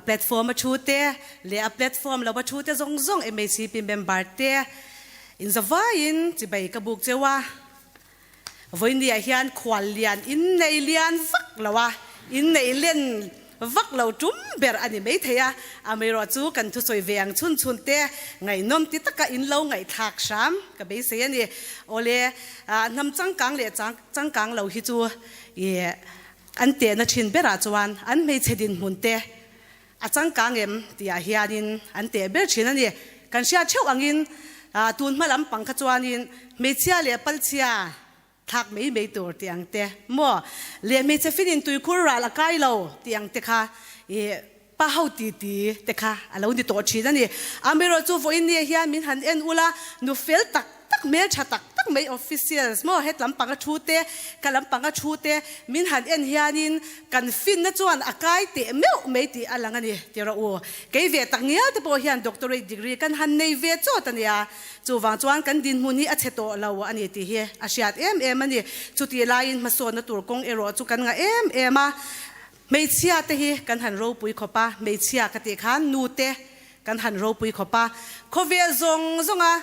platform a thu te leh a platform lo a thu te zawng zawng MHCP member te inzavaiin chibai ka buk cheu a. Vawinia hian khual lian innei lian vak lo a, innei len vak lo tum ber a ni maithei a, amaherawh chu kan thusawi ve ang chhun chhun te ngaihnawm ti taka in lo ngaihthlak hram ka beisei a ni. Awle, hnam changkang leh changkang lo hi chu i an tehna thin berah chuan an hmeichhe dinhmun te a changkang em tihah hianin an teh ber thin a ni. Kan hriat theuh angin tun hma lampang kha chuanin hmeichhia leh palchhia thlak mai mai tur tih ang te maw leh hmeichhe finin tuikhur ral a kai lo tih ang te kha i pa ho ti ti te kha a lo ni tawh thin a ni. Amaherawhchu vawiin ni ah hian min han en ula nu fel tak tak hmel tha tak tak mai officials maw het lampang a thu te ka lampang a thu te min han en hianin kan finna chuan a kai teh meuh mai tih a lang a ni ti rawh u. Kei ve tak ngial te pawh hian doctorate degree kan han nei ve chawt a nia, chuvang chuan kan dinhmun hi a chhe tawh lo a ni tih hi a hriat em em a ni. Chutih laiin hmasawnna tur kawng erawh chu kan ngah em em a, hmeichhia te hi kan han ropui khawp a, hmeichhia ka tih khan nu te kan han ropui khawp a, khawvel zawng zawnga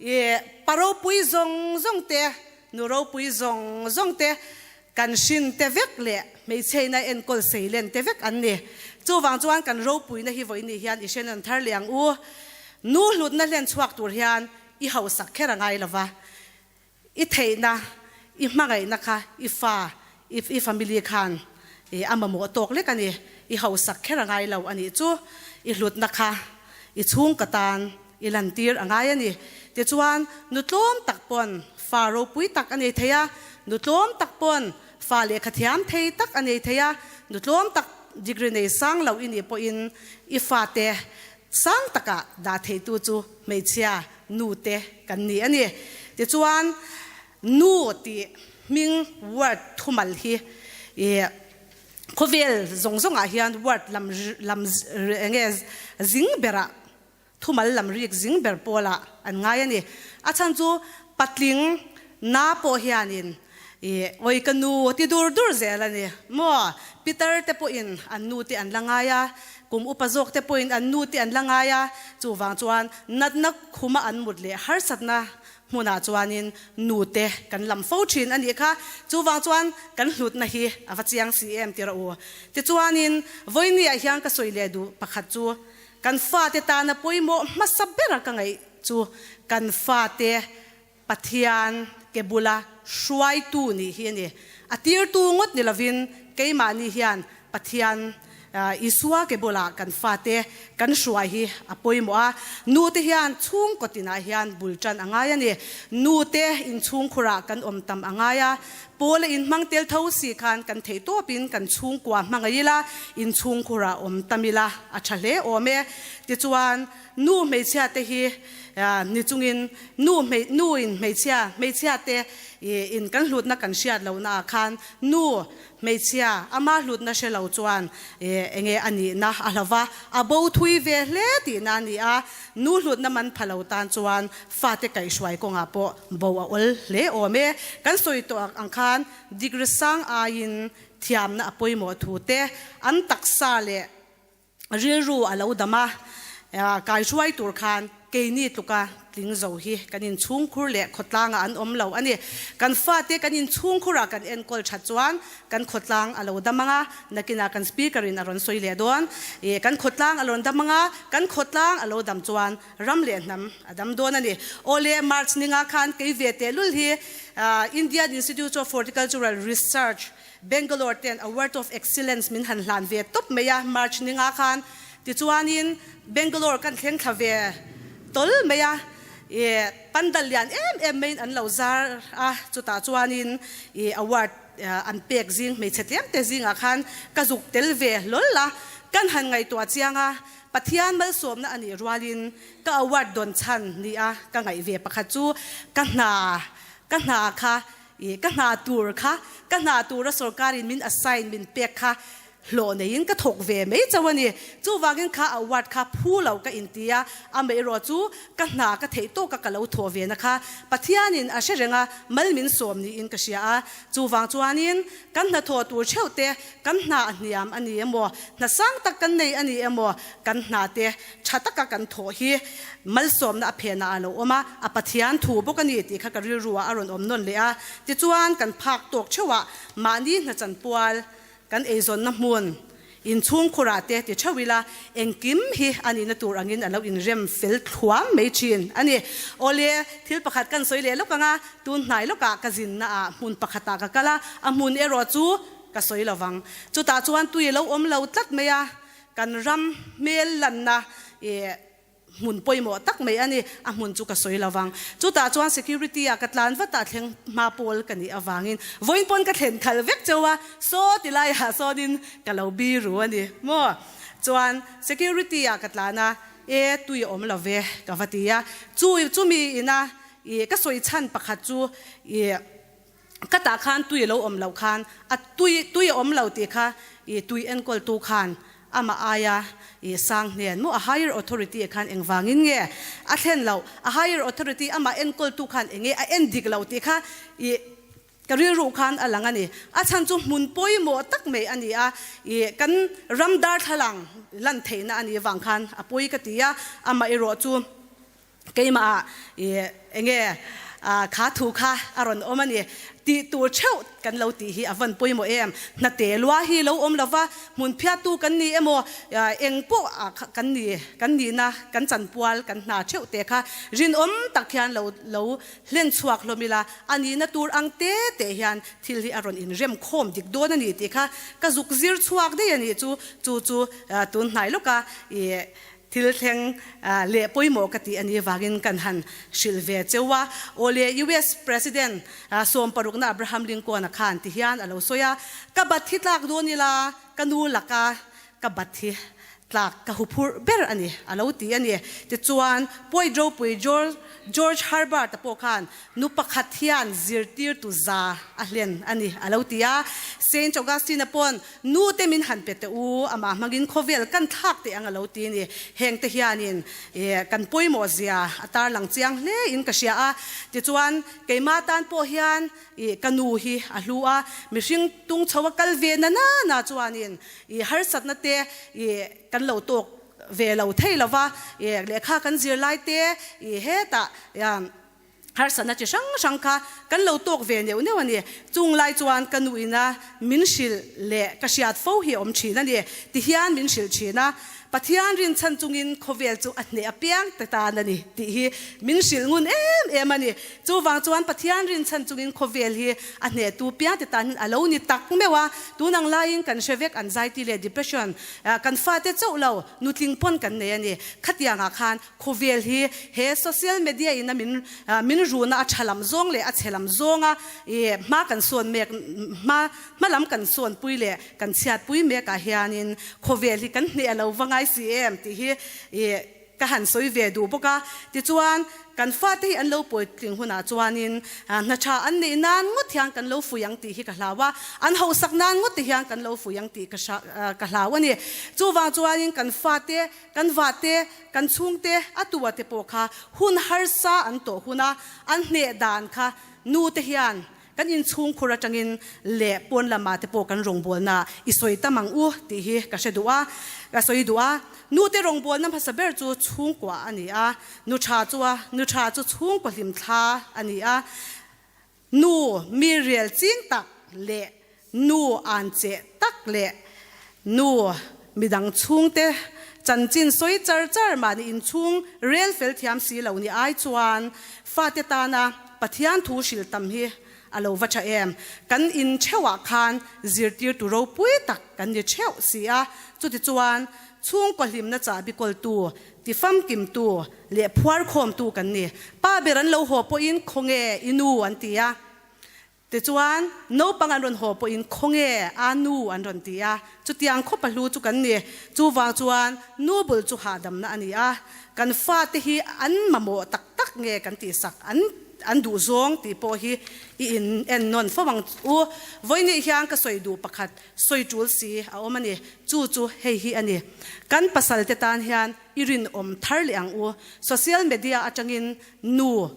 I pa ropui zawng zawng te, nu ropui zawng zawng te, kan hrin te vek leh hmeichheina enkawl seilen te vek an ni. Chuvang chuan kan ropuina hi vawiin hian i hrenawn thar leh ang u. Nu hlutna hlen chhuak tur hian i hausak kher a ngai lova, i theihna, i hmangaihna kha i fa, i family khan a mamawh tawk lek a ni. I hausak kher a ngai lo a nih chu, i hlutna kha i chhungka tan I lantir a ngai a ni. Tichuan, nu tlawm tak pawn fa ropui tak a nei thei a, nu tlawm tak pawn fa lehkha thiam thei tak a nei thei a, nu tlawm tak degree nei sang lo i nih pawhin i fate sang takah dah theitu chu hmeichhia nu te kan ni a ni. Tichuan, nu tih hming word thumal hi i khawvel zawng zawngah hian word lam lam enge zing berah Thumal lam rik zing ber pawlah an ngai a ni. A chhan chu patling na pawh hianin i awi ka nu ti dur dur zel a ni maw? Pitar te pawhin an nu te an la ngai a, kum upa zawk te pawhin an nu te an la ngai a, chuvang chuan natna khuma an mut leh harsatna hmunah chuanin nu te kan lam fo thin a nih kha. Chuvang chuan kan hlutna hi a va chiang si em ti rawh u. Tichuanin vawinia hian ka sawi leh duh pakhat chu Kan fate tana pawimawh hmasa bera ka ngaih chu kan fate Pathian ke bula hruaitu nih hi a ni. A tirtu ngawt ni lovin keimahni hian Pathian Isua ke bulah kan fate kan hruai hi a pawimawh a. Nute hian chhungkaw tinah hian bul tan a ngai a ni. Nute inchhungkhurah kan awm tam a ngai a. Paula inhmang tel tho si khan kan theih tawpin kan chhungkua hmangaih ila, inchhungkhurah awm tam ila a tha hle awm e. Tichuan, nu hmeichhia te hi ni chungin nu hmei nu in hmeichhia hmeichhia te in kan hlutna kan hriat lohna ah khan nu hmeichhia ama hlutna hre lo chuan enge a nihna a hlo va, a bo thui ve hle tihna a ni a. Nu hlutna man pha lo tan chuan Fate kaihhruai kawngah pawh bo a awl hle awm e. Kan sawi tawh ang khan degree sang aiin thiamna a pawimawh thu te, an taksa leh rilru a lo dam a, kaihhruai tur khan keini tluka tling. tling zo hi kan inchhungkhur leh khawtlangah an awm lo a ni. Kan fate kan inchhungkhurah kan enkawl that chuan kan khawtlang a lo dam ang a, nakinah kan Speaker in a rawn sawi leh dawn. Ih, kan khawtlang a rawn dam ang a, kan khawtlang a lo dam chuan ram leh hnam a dam dawn a ni. Awle, March ninga khan kei ve tehlul hi Indian Institute of Horticultural Research, Bangalore ten Award of Excellence min han hlan ve tawp mai a, March ninga khan. Tichuanin Bangalore kan thleng thla ve tawl mai a, ih pandal lian em em maiin an lo zar a, chutah chuanin ih award an pek zing hmeichhe tlem te zingah khan ka zuk tel ve hlawl a, kan han ngaihtuah chiang a, Pathian malsawmna a nih rualin ka award dawn chhan ni a ka ngaih ve pakhat chu ka hna ka hna kha ih ka hna tur kha ka hna tura sorkarin min assign min pek kha Hlawh neiin ka thawk ve mai chauh a ni. Chuvangin kha award kha phu lo ka inti a, amaherawh chu ka hna ka theih tawka ka lo thawh ve na kha Pathianin a hre reng a, mal min sawm niin ka hria a. Chuvang chuanin kan hnathawh tur theuh te, kan hna a hniam a ni emaw, hna sang tak kan nei a ni emaw, kan hna te tha taka kan thawh hi malsawmna a phenah a lo awm a, a Pathian thu bawk a ni tih kha ka rilru ah a rawn awm nawn leh a. Tichuan kan phak tawk theuhah mahni hna chanpual Kan eizawnna hmun inchhungkhurah te ti theuh ila, engkim hi a nihna tur angin a lo inrem fel thluam mai thin a ni. Awle, thil pakhat kan sawi leh lawk ang a, tun hnai lawkah ka zinna ah hmun pakhatah ka kal a, a hmun erawh chu ka sawi lo vang. Chutah chuan tui a lo awm lo tlat mai a, kan ram hmel lanna ih Hmun pawimawh tak mai a ni, a hmun chu ka sawi lo vang. Chutah chuan security ah ka tlan vat a, thleng hma pawl ka nih avangin vawiin pawn ka thlen khalh vek cheu a, saw ti laiah sawnin ka lo biru a ni maw. Chuan security ah ka tlan a, e tui a awm lo ve ka va ti a, chu chumi ina ih ka sawi chhan pakhat chu ih ka tah khan tui a lo awm loh khan a tui tui a awm lo tih kha ih tui enkawltu khan amah aia ih sang hnen maw a higher authority ah khan engvangin nge a thlen loh a higher authority amah enkawltu khan enge a en dik loh tih kha ih ka rilru khan a lang a ni a chhan chu hmun pawimawh tak mai a ni a ih kan ram darthlalang lan theihna a nih avang khan a pawi ka ti a amah erawh chu Keimah ah i enge kha thu kha a rawn awm a ni tih tur theuh kan lo tih hi a van pawimawh em? Hnate lua hi lo awm lova hmun phiattu kan ni emaw eng pawh kan ni kan nihna kan chanpual kan hna theuh te kha rinawm tak hian lo lo hlen chhuak hlawm ila a nihna tur ang te te hian thil hi a rawn inrem khawm dik dawn a ni tih kha ka zuk zir chhuak daih a nih chu chu chu tun hnai lawka i Thil thleng leh pawimawh ka tih a nih vangin kan han hrilh ve cheu a. Awle US President sawmparukna Abraham Lincoln-a khan ti hian a lo sawi a, Ka bat hi tlak dawn ila, ka nu laka ka bat hi tlak ka huphurh ber a ni, a lo ti a ni. Tichuan, Poet ropui George Herbert-a pawh khan Nu pakhat hian zirtirtu za a hlen a ni, a lo ti a. Saint Augustine-a pawn, Nu te min han pe teh u, amah hmangin khawvel kan thlak teh ang a lo ti a ni. Heng te hianin kan pawimawh zia a tarlang chiang hle in ka hria a. Tichuan, keimah tan pawh hian ka nu hi a hlu a, mihring tung chho a kal ve na na chuanin harsatna te kan lo tawk ve lo thei lo va, lehkha kan zir lai te hetah Harsatna chi hrang hrang kha kan lo tawk ve neuh neuh a ni. Chung lai chuan ka nu ina min hrilh leh ka hriat fo hi a awm thin a ni. Tihian min hrilh thin a, Pathian rinchhan chungin khawvel chu a hneh apiang te tan a ni tih hi min hrilh ngun em em a ni. Chuvang chuan Pathian rinchhan chungin khawvel hi a hnehtu piang te tan a lo ni tak meuh a. Tun ang laiin kan hre vek anxiety leh depression kan fate chauh lo nutling pawn kan nei a ni. Khatiangah khan Khawvel hi he social media in a min min runa a tha lam zawng leh a chhe lam zawnga i hma kan sawn mek hma hma lam kan sawn pui leh kan chhiat pui mek ah hianin khawvel hi kan hneh a lo va ngai si em tih hi i ka han sawi ve duh bawk a. Tichuan kan fate hi an lo pawitling hunah chuanin hna tha an neih nan ngawt hian kan lo fui ang tih hi ka hlau a, an hausak nan ngawt te hian kan lo fui ang tih ka ka hlau a ni. Chuvang chuanin kan fate Kan vahte, kan chhungte, a tua te pawh kha hun harsa an tawh huna an hneh dan kha nu te hian Kan inchhungkhur atangin leh pawn lamah te pawh kan rawngbawlna i sawi tam ang u tih hi ka hre duh a, ka sawi duh a. Nute rawngbawlna hmasa ber chu chhungkua a ni a, nu tha chu a, nu tha chu chhungkaw hlimthla a ni a. Nu mi rial ching tak leh nu an cheh tak leh nu midang chhungte chanchin sawi char char mahni inchhung rel fel thiam si lo ni ai chuan fate tana Pathian thu hrilh tam hi a lo va tha em? Kan in theuhah khan zirtirtu ropui tak kan ni theuh si a, chutichuan chhungkaw hlimna chahbi kawltu, tifamkimtu leh phuarkhawmtu kan ni. Pa ber an lo haw pawhin khawnge i nu an ti a. Tichuan, naupang an rawn haw pawhin khawnge a nu an rawn ti a, chutiang khaw pahlu chu kan ni. Chuvang chuan nu bul chu hahdamna a ni a, kan fate hi an mamawh tak tak nge kan tihsak an an duh zawng tih pawh hi i in en nawn fo ang u. Vawinih hian ka sawi duh pakhat sawi tul si a awm a ni, chu chu hei hi a ni. Kan pasalte tan hian i rinawm thar leh ang u. Social media atangin nu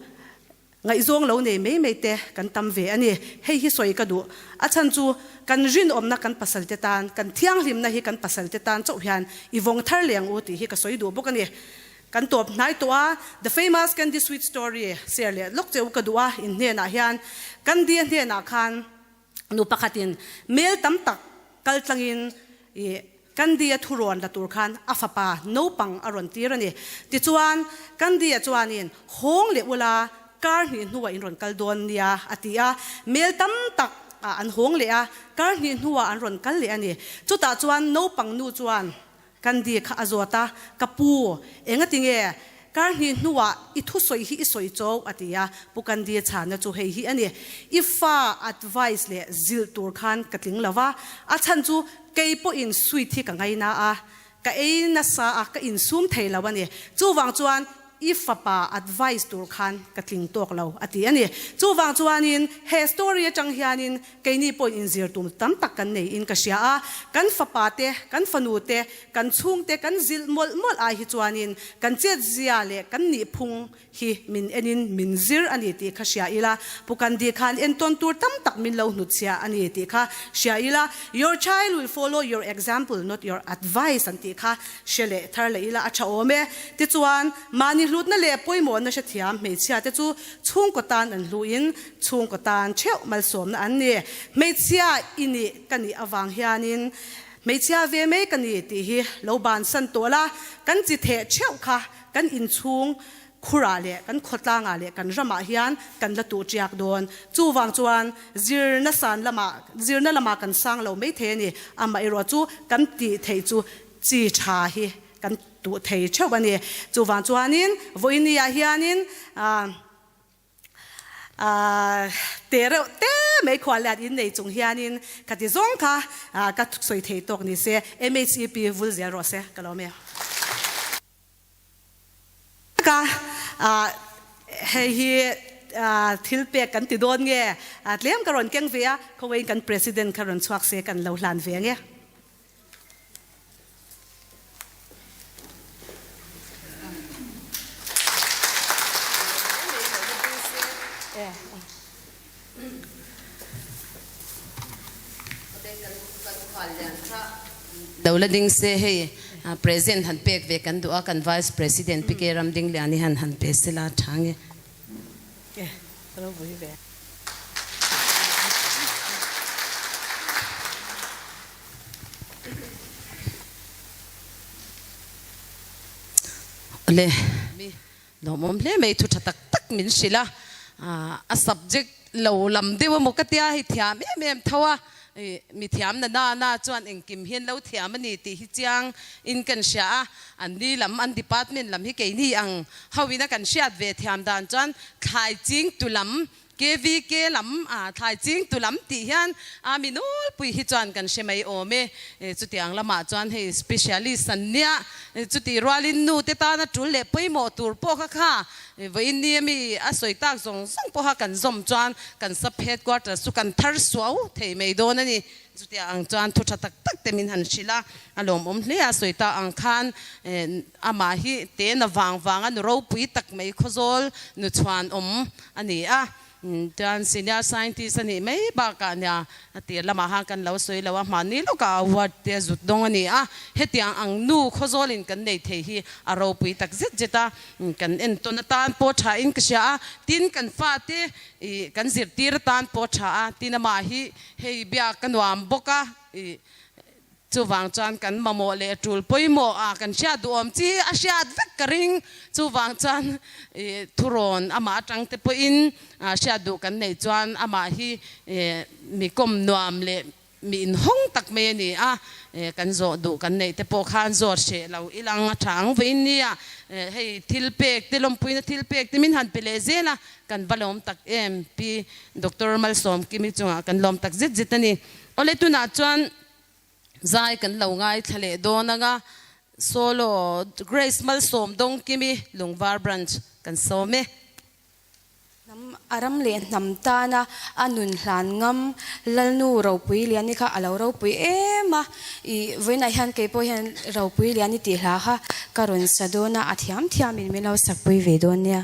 Ngaihzawng lo nei mai mai te kan tam ve a ni. Hei hi sawi ka duh. A chhan chu kan rinawmna kan pasal te tan, kan thianghlimna hi kan pasal te tan chauh hian i vawng thar leh ang u tih hi ka sawi duh bawk a ni. Kan tawp hnai tawh a, The Famous Candy Sweet Story share leh lawk che u ka duh a, in hnenah hian Candy a hnenah khan Nu pakhatin mel tam tak kal tlangin i Kandi-a thurawn la tur khan a fapa naupang a rawn tir a ni. Tichuan, Kandi-a chuanin, Hawng leh ula, kar hnih hnuah in rawn kal dawn nia, a ti a. Mel tam tak an hawng leh a, kar hnih hnuah an rawn kal leh a ni. Chutah chuan naupang nu chuan Kandi kha a zawt a, Ka pu, engati nge kar hnih hnuah i thusawi hi i sawi chau? a ti a. Pu Kandi chhanna chu hei hi a ni, I fa advice leh zilh tur khan ka tling lo va, a chhan chu kei pawhin sweet hi ka ngaina a, ka ei nasa a, ka insum thei lo a ni. Chuvang chuan I fapa advice tur khan ka tling tawk lo a ti a ni. Chuvang chuanin he story atang hianin keini pawhin inzir tum tam tak kan nei in ka hria a, kan fapa te, kan fanu te, kan chhungte kan zilh mawlh mawlh ai hi chuanin kan chetzia leh kan nihphung hi min enin min zir a ni tih kha hria ila, Pu Kandi khan entawn tur tam tak min lo hnutchhiah a ni tih kha hria ila, Your child will follow your example not your advice an tih kha Hre leh thar leh ila a tha awm e. Tichuan, mahni hlutna leh pawimawhna hrethiam hmeichhia te chu chhungkaw tan an hluin chhungkaw tan theuh malsawmna an ni. Hmeichhia i nih ka nih avang hianin hmeichhia ve mai ka ni tih hi lo bansan tawh la, kan chi theh theuh kha kan inchhung Khurah leh kan khawtlangah leh kan ramah hian kan la tuh tiak dawn. Chuvang chuan zirna san lamah, zirna lamah kan sang lo mai thei a ni. Amaherawh chu kan tih theih chu chi tha hi kan tuh thei theuh a ni. Chuvang chuanin vawinia hianin ah ah te reuh te mai khuallian innei chung hianin ka ti zawng kha ka sawi thei tawk ni se. MHEP vul zel rawh se ka lo mai. Ka hei hi thil pek kan ti dawn nge tlem ka rawn keng ve a, khawiin kan President kha rawn chhuak se kan lo hlan ve nge. Lo la ding se hei present han pek ve kan duh a kan vice president PK Ramdingliani han han pe se la tha nge. Awle. Lawmawm hle mai thu tha tak tak min hrilh a, a subject lo lam deuh emaw ka tia hei thiam em em tho a, mi thiam na na na chuan engkim hian lo thiam a ni tih hi chiang in kan hria a, an ni lam an department lam hi keini ang ho ina kan hriat ve thiam dan chuan thlai ching tu lam KVK lam a thlai ching tu lam tih hian a mi nawlpui hi chuan kan hre mai awm e. Chutiang lamah chuan hei specialist an nia, chutih rualin nu te tana tul leh pawimawh tur pawh kha kha vawiin ni ami a sawi tak zawng zawng pawha kan zawm chuan kan sub headquarters chu kan thar suau thei mai dawn a ni. Chutiang ang chuan thu tha tak tak te min han hrilh a, a lawmawm hle a sawi ta ang khan amah hi te na vang vanga nu ropui tak mai Khawzawl nu chhuanawm a ni a. Chuan senior scientist a nih mai bakah nia a tir lamah khan kan lo sawi lo a, hmanni lawkah award te a zut dawng a ni a. Hetiang ang nu Khawzawlin kan nei thei hi a ropui tak zet zet a, kan entawn atan pawh tha in ka hria a, tin kan fate ih kan zirtir atan pawh tha a, tin amah hi hei biak ka nuam bawk a, ih Chuvang chuan kan mamawh leh tul pawimawh a kan hriat duhawm chi a hriat vek ka ring. Chuvang chuan i thurawn amah atang te pawhin hriat duh kan neih chuan amah hi mi kawm nuam leh mi inhawng tak mai a ni a. Kan zawh duh kan neih te pawh khan zawt hreh lo ilang a tha ang vawiin nia. Hei thil pek te lawmpuina thil pek te min han pe leh zel a, kan va lawm tak em Pi Doctor Malsawmkimi chungah kan lawm tak zet zet a ni. Awle tunah chuan Zai kan lo ngaithla leh dawn anga solo Grace Malsawm Dawngkimi Lungvar Branch kan sawm e. Hnam a ram leh hnam tana a nun hlan ngam Lalnu Ropui Liani kha a lo ropui em a, i vawiinah hian kei pawh hian Ropui Liani tih hla kha ka rawn sa dawn a, a thiam thiamin min lo sakpui ve dawn nia.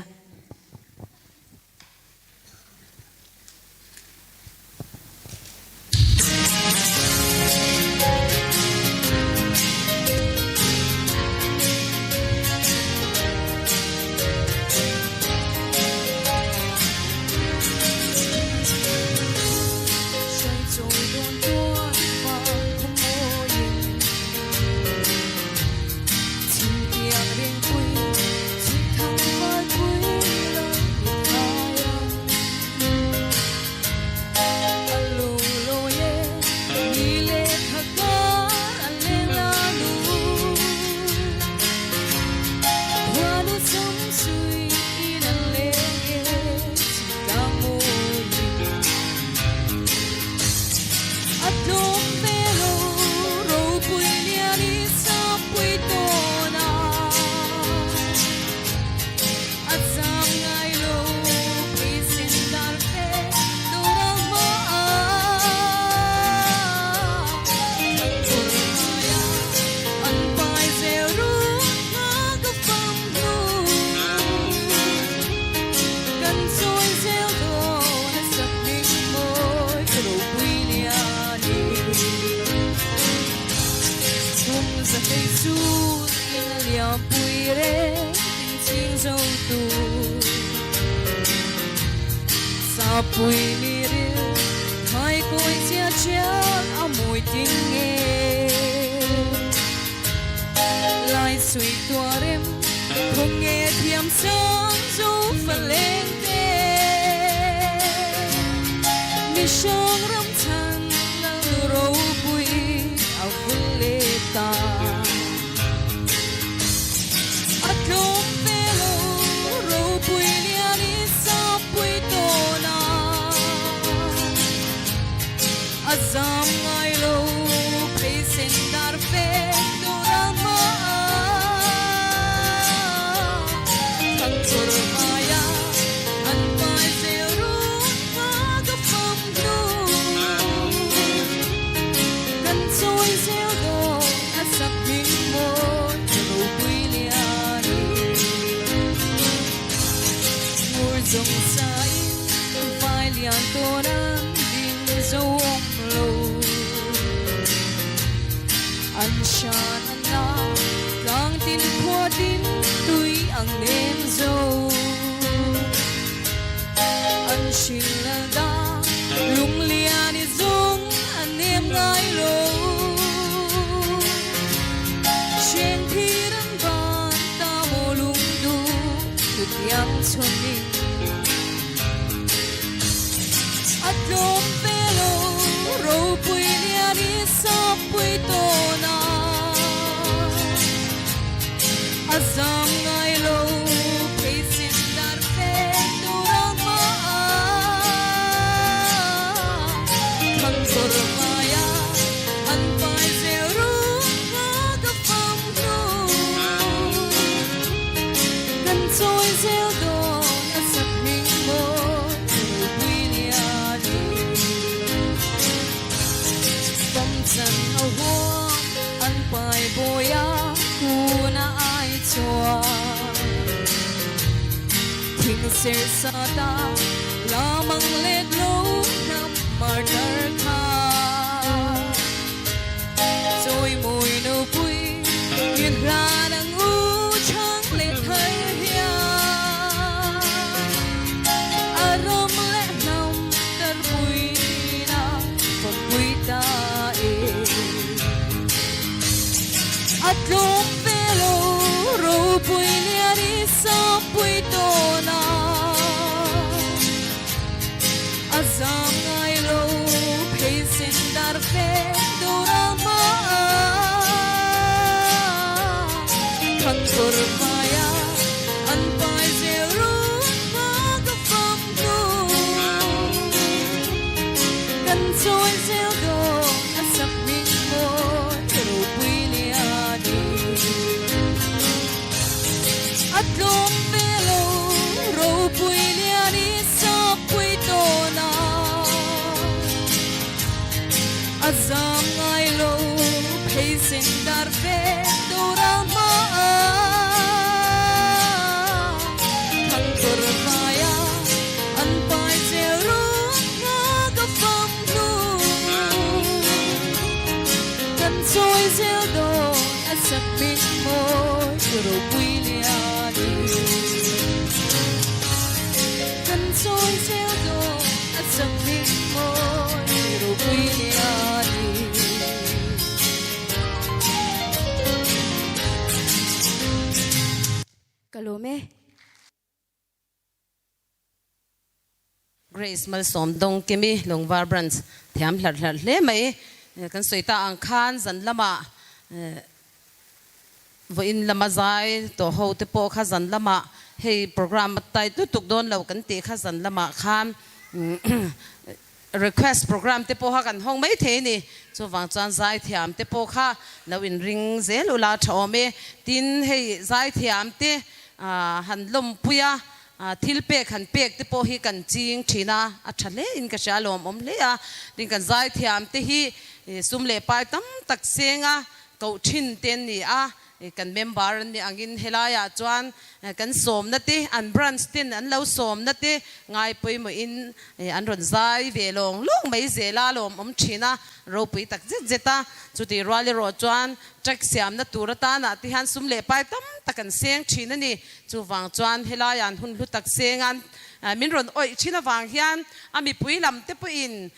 Lamang let lo hnam martar kha Chawimawi nupui in hlan ang u chang leh thar hian A ram leh hnam tarpuina fawmpui ta e. A tlawm ve lo ropui lian i sapui tawn a, a zam ngai lo pheisin dar fe doral hma a, thangkawr hmaia an pai zel run hma ka fam hnu, kan chawi zel dawn. A sak hming maw ropui lian i A tlawm ve lo ropui lian i sapui tawn a A zam ngai lo pheisin dar ve doral hma a Thangkawr hmaia an pai zel run hma ka fam Kan chawi zel dawn a sak hming mawi ropui lian i Kan chawi zel dawn a sak hming mawi ropui lian i. Ka lawm e. Grace Malsawm Dawng Kimi Lungvar Branch thiam hlarh hlarh hle mai. Kan sawi ta ang khan zan lamah vawiin lama zai tawh ho te pawh kha zan lamah hei program a tight lutuk dawn lo kan tih kha zan lamah khan request program te pawh kha kan hawng mai thei a ni. Chuvang chuan zai thiam te pawh kha lo inring zel ula tha awm e. Tin hei zai thiam te han lawmpui a Thil pek han pek te pawh hi kan ching thin a, a tha hle in ka hria a lawmawm hle a. Tin kan zaithiam te hi sum leh pai tam tak seng a koh thin te an ni a, kan member an nih angin helaiah chuan kan sawmna te an branch ten an lo sawmna te ngai pawimawhin an rawn zai ve lawng lawng mai zel a, a lawmawm thin a, ropui tak zet zet a. Chutih rual erawh chuan track siamna tur atanah te hian sum leh pai tam tak an seng thin a ni. Chuvang chuan helaiah an hun hlu tak sengan min rawn awih thin avang hian a mipui lam te pawhin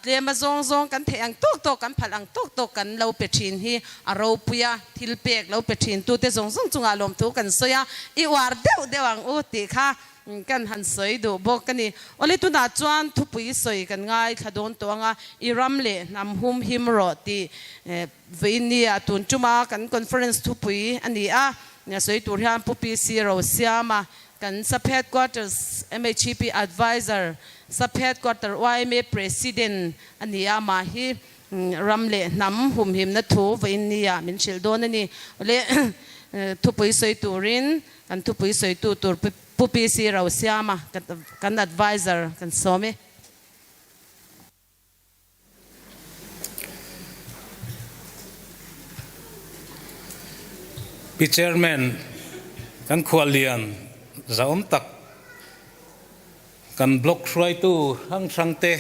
tlema zawng zawng kan theih ang tawk tawk, kan phalh ang tawk tawk kan lo pe thin hi a ropui a, thil pek lo pe thin tute zawng zawng chungah lawmthu kan sawi a, i uar deuh deuh ang u tih kha kan han sawi duh bawk a ni. Awle tunah chuan thupui sawi kan ngaithla dawn tawh ang a, i ram leh hnam hum him rawh tih Veinia tun tuma kan conference thupui a ni a, sawi tur hian Pu PC Rosiama, kan Sub Headquarters MHEP Adviser, Sub Headquarter yma President a ni a, amah hi ram leh hnam humhimna thu Veinia min hrilh dawn a ni. Awle thupui sawi turin kan thupui sawitu tur Pu PC Rosiama kan Adviser kan sawm e. Pi Chairman, kan khuallian zahawm tak, kan Block hruaitu hrang hrang te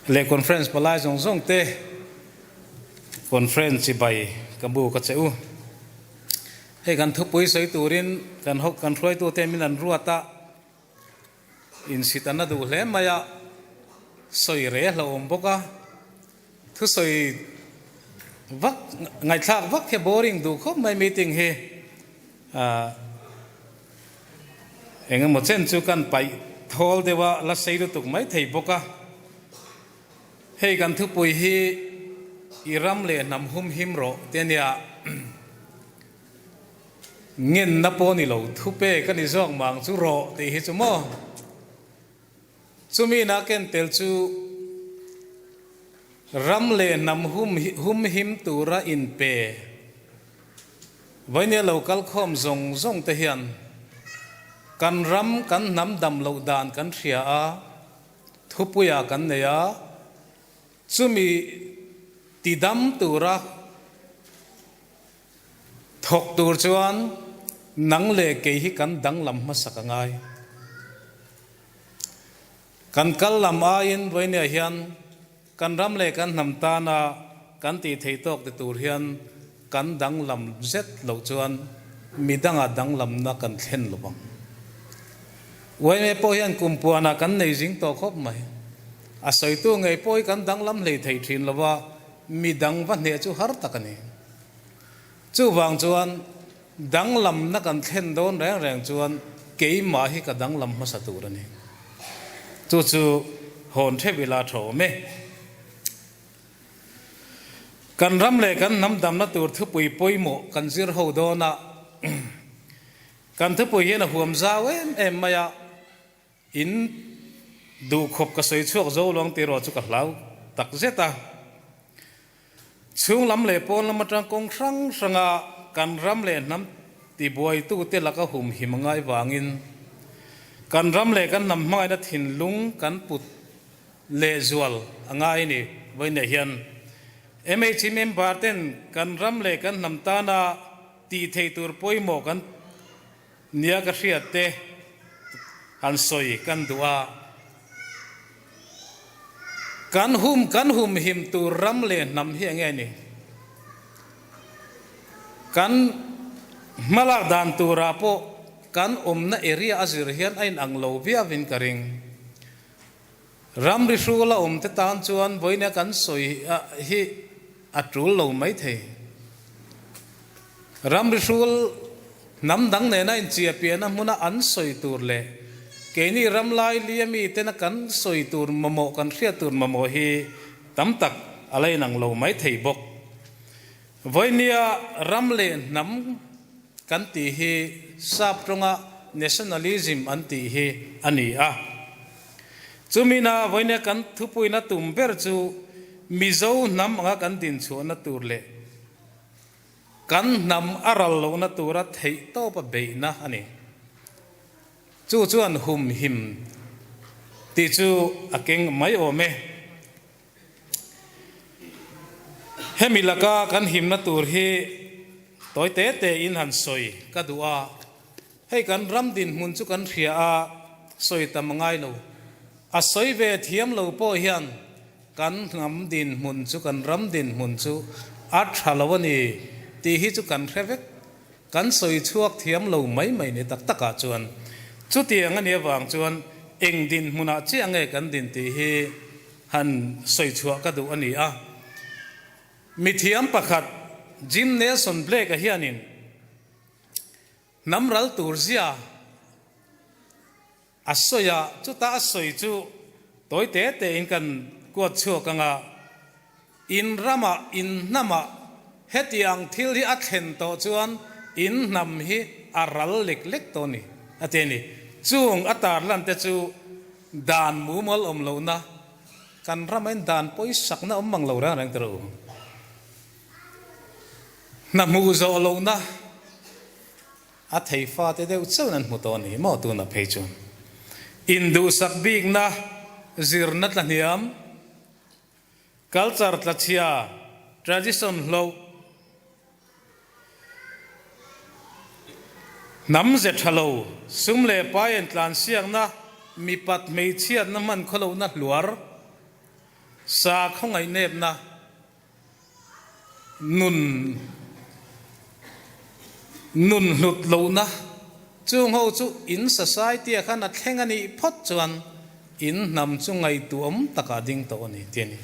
leh Conference palai zawng zawng te Conference chibai ka bu ka che u. Hei kan thupui sawi turin kan kan hruaitu te min an ruat a. Insit a na duh hle mai a, sawi reh hlauhawm bawk a, thusawi vak ngaihthlak vak hi a boring duh khawp mai meeting hi ah eng emaw chen chu kan paih thawl deuh a la sei lutuk mai thei bawk a, hei kan thupui hi i ram leh hnam hum him rawh te ania. Ngenna pawh ni lo, thupe ka ni zawk mang chu rawh tih hi chu maw? Chumi na ken tel chu ram leh hnam hum hum him tura inpe vainia lo kal khawm zawng zawng te hian kan ram kan hnam dam loh dan kan hria a, thupuia kan nei a, chumi tidam tura Thawk tur chuan nang leh kei hi kan danglam hmasak a ngai. Kan kal lam aiin vawinia hian kan ram leh kan hnam tana kan tih theih tawk ti tur hian kan danglam zet loh chuan midanga danglamna kan thlen lo vang. Uaime pawh hian kum puanah kan nei zing tawh khawp mai. A sawitu ngei pawh hi kan danglam hlei thei thin lo va, midang va hneh chu har tak a ni. Chuvang chuan danglamna kan thlen dawn reng reng chuan keimah hi ka danglam hmasa tur a ni. Chu chu hawn theuh ila tha awm e. Kan ram leh kan hnam damna tur thupui pawimawh kan zir ho dawn a, kan thupui hian a huam zau em em mai a, In duhkhawp ka sawi chhuak zo lo ang tih erawh chu ka hlau tak zet a. Chhung lam leh pawn lam atang kawng hrang hranga kan ram leh hnam tibuaitute laka humhim a ngai vangin kan ram leh kan hnam hmangaihna thinlung kan put lehzual a ngai ni. Vawiinah hian MHC member ten kan ram leh kan hnam tana tih theih tur pawimawh kan Nia ka hriat te han sawi kan duh a, kan hum kan humhim tur ram leh hnam hi enge ni? Kan hmalak dan turah pawh kan awmna area a zir hian a inang lo viauin ka ring. Ramri hrul a awm te tan chuan vawiina kan sawi hi a tul lo maithei. Ramri hrul hnam dang nena inchiahpiahna hmuna an sawi tur leh keini ram lai lia mi tena kan sawi tur mamawh kan hriat tur mamawh hi tam tak a la inang lo maithei bawk. Vawinia ram leh hnam kan tih hi sap tawnga nationalism an tih hi a ni a. Chumina vawinia kan thupuina tum ber chu Mizo hnam anga kan dinchhuahna tur leh kan hnam a ral lohna tura theihtawpa beihna a ni. Chu chuan humhim tih chu a keng mai awm e. Hemi laka kan himna tur hi tawi te te in han sawi ka duh a, hei kan ram dinhmun chu kan hria a, sawi tam a ngai lo. A sawi ve thiam lo pawh hian kan hnam dinhmun chu kan ram dinhmun chu a tha lo a ni tih hi chu kan hre vek. Kan sawi chhuak thiam lo mai mai ni tak takah chuan chutiang a nih avang chuan eng dinhmunah chiah nge kan din tih hi han sawi chhuah ka duh a ni a. Mithiam pakhat Jim Nelson Blake-a hianin hnam ral tur zia a sawi a, chuta a sawi chu tawi te tein kan kuat chhuak ang a, in ramah, in hnamah hetiang thil hi a thlen tawh chuan in hnam hi a ral lek lek tawh a ni, a ti a ni. Chung a tarlan te chu dan mumal awm lohna, kan ramah in dan pawisakna awm mang lo reng reng tawh u. Hna hmuh zawh lohna. A thei fate deuh chauhin an hmu tawh a ni maw tuna phei chuan induhsak bikna zirna tlahniam, culture tlachhia, tradition hloh, hnam ze tha lo, sum leh pai en tlansiakna, mipat hmeichhiatna hman khawlohna hluar, sakhaw ngaihnepna, Nun nun hlut lohna chung ho chu in society ah khan a thleng a nih phawt chuan in hnam chu ngaihtuahawm takah a ding tawh a ni tih a ni.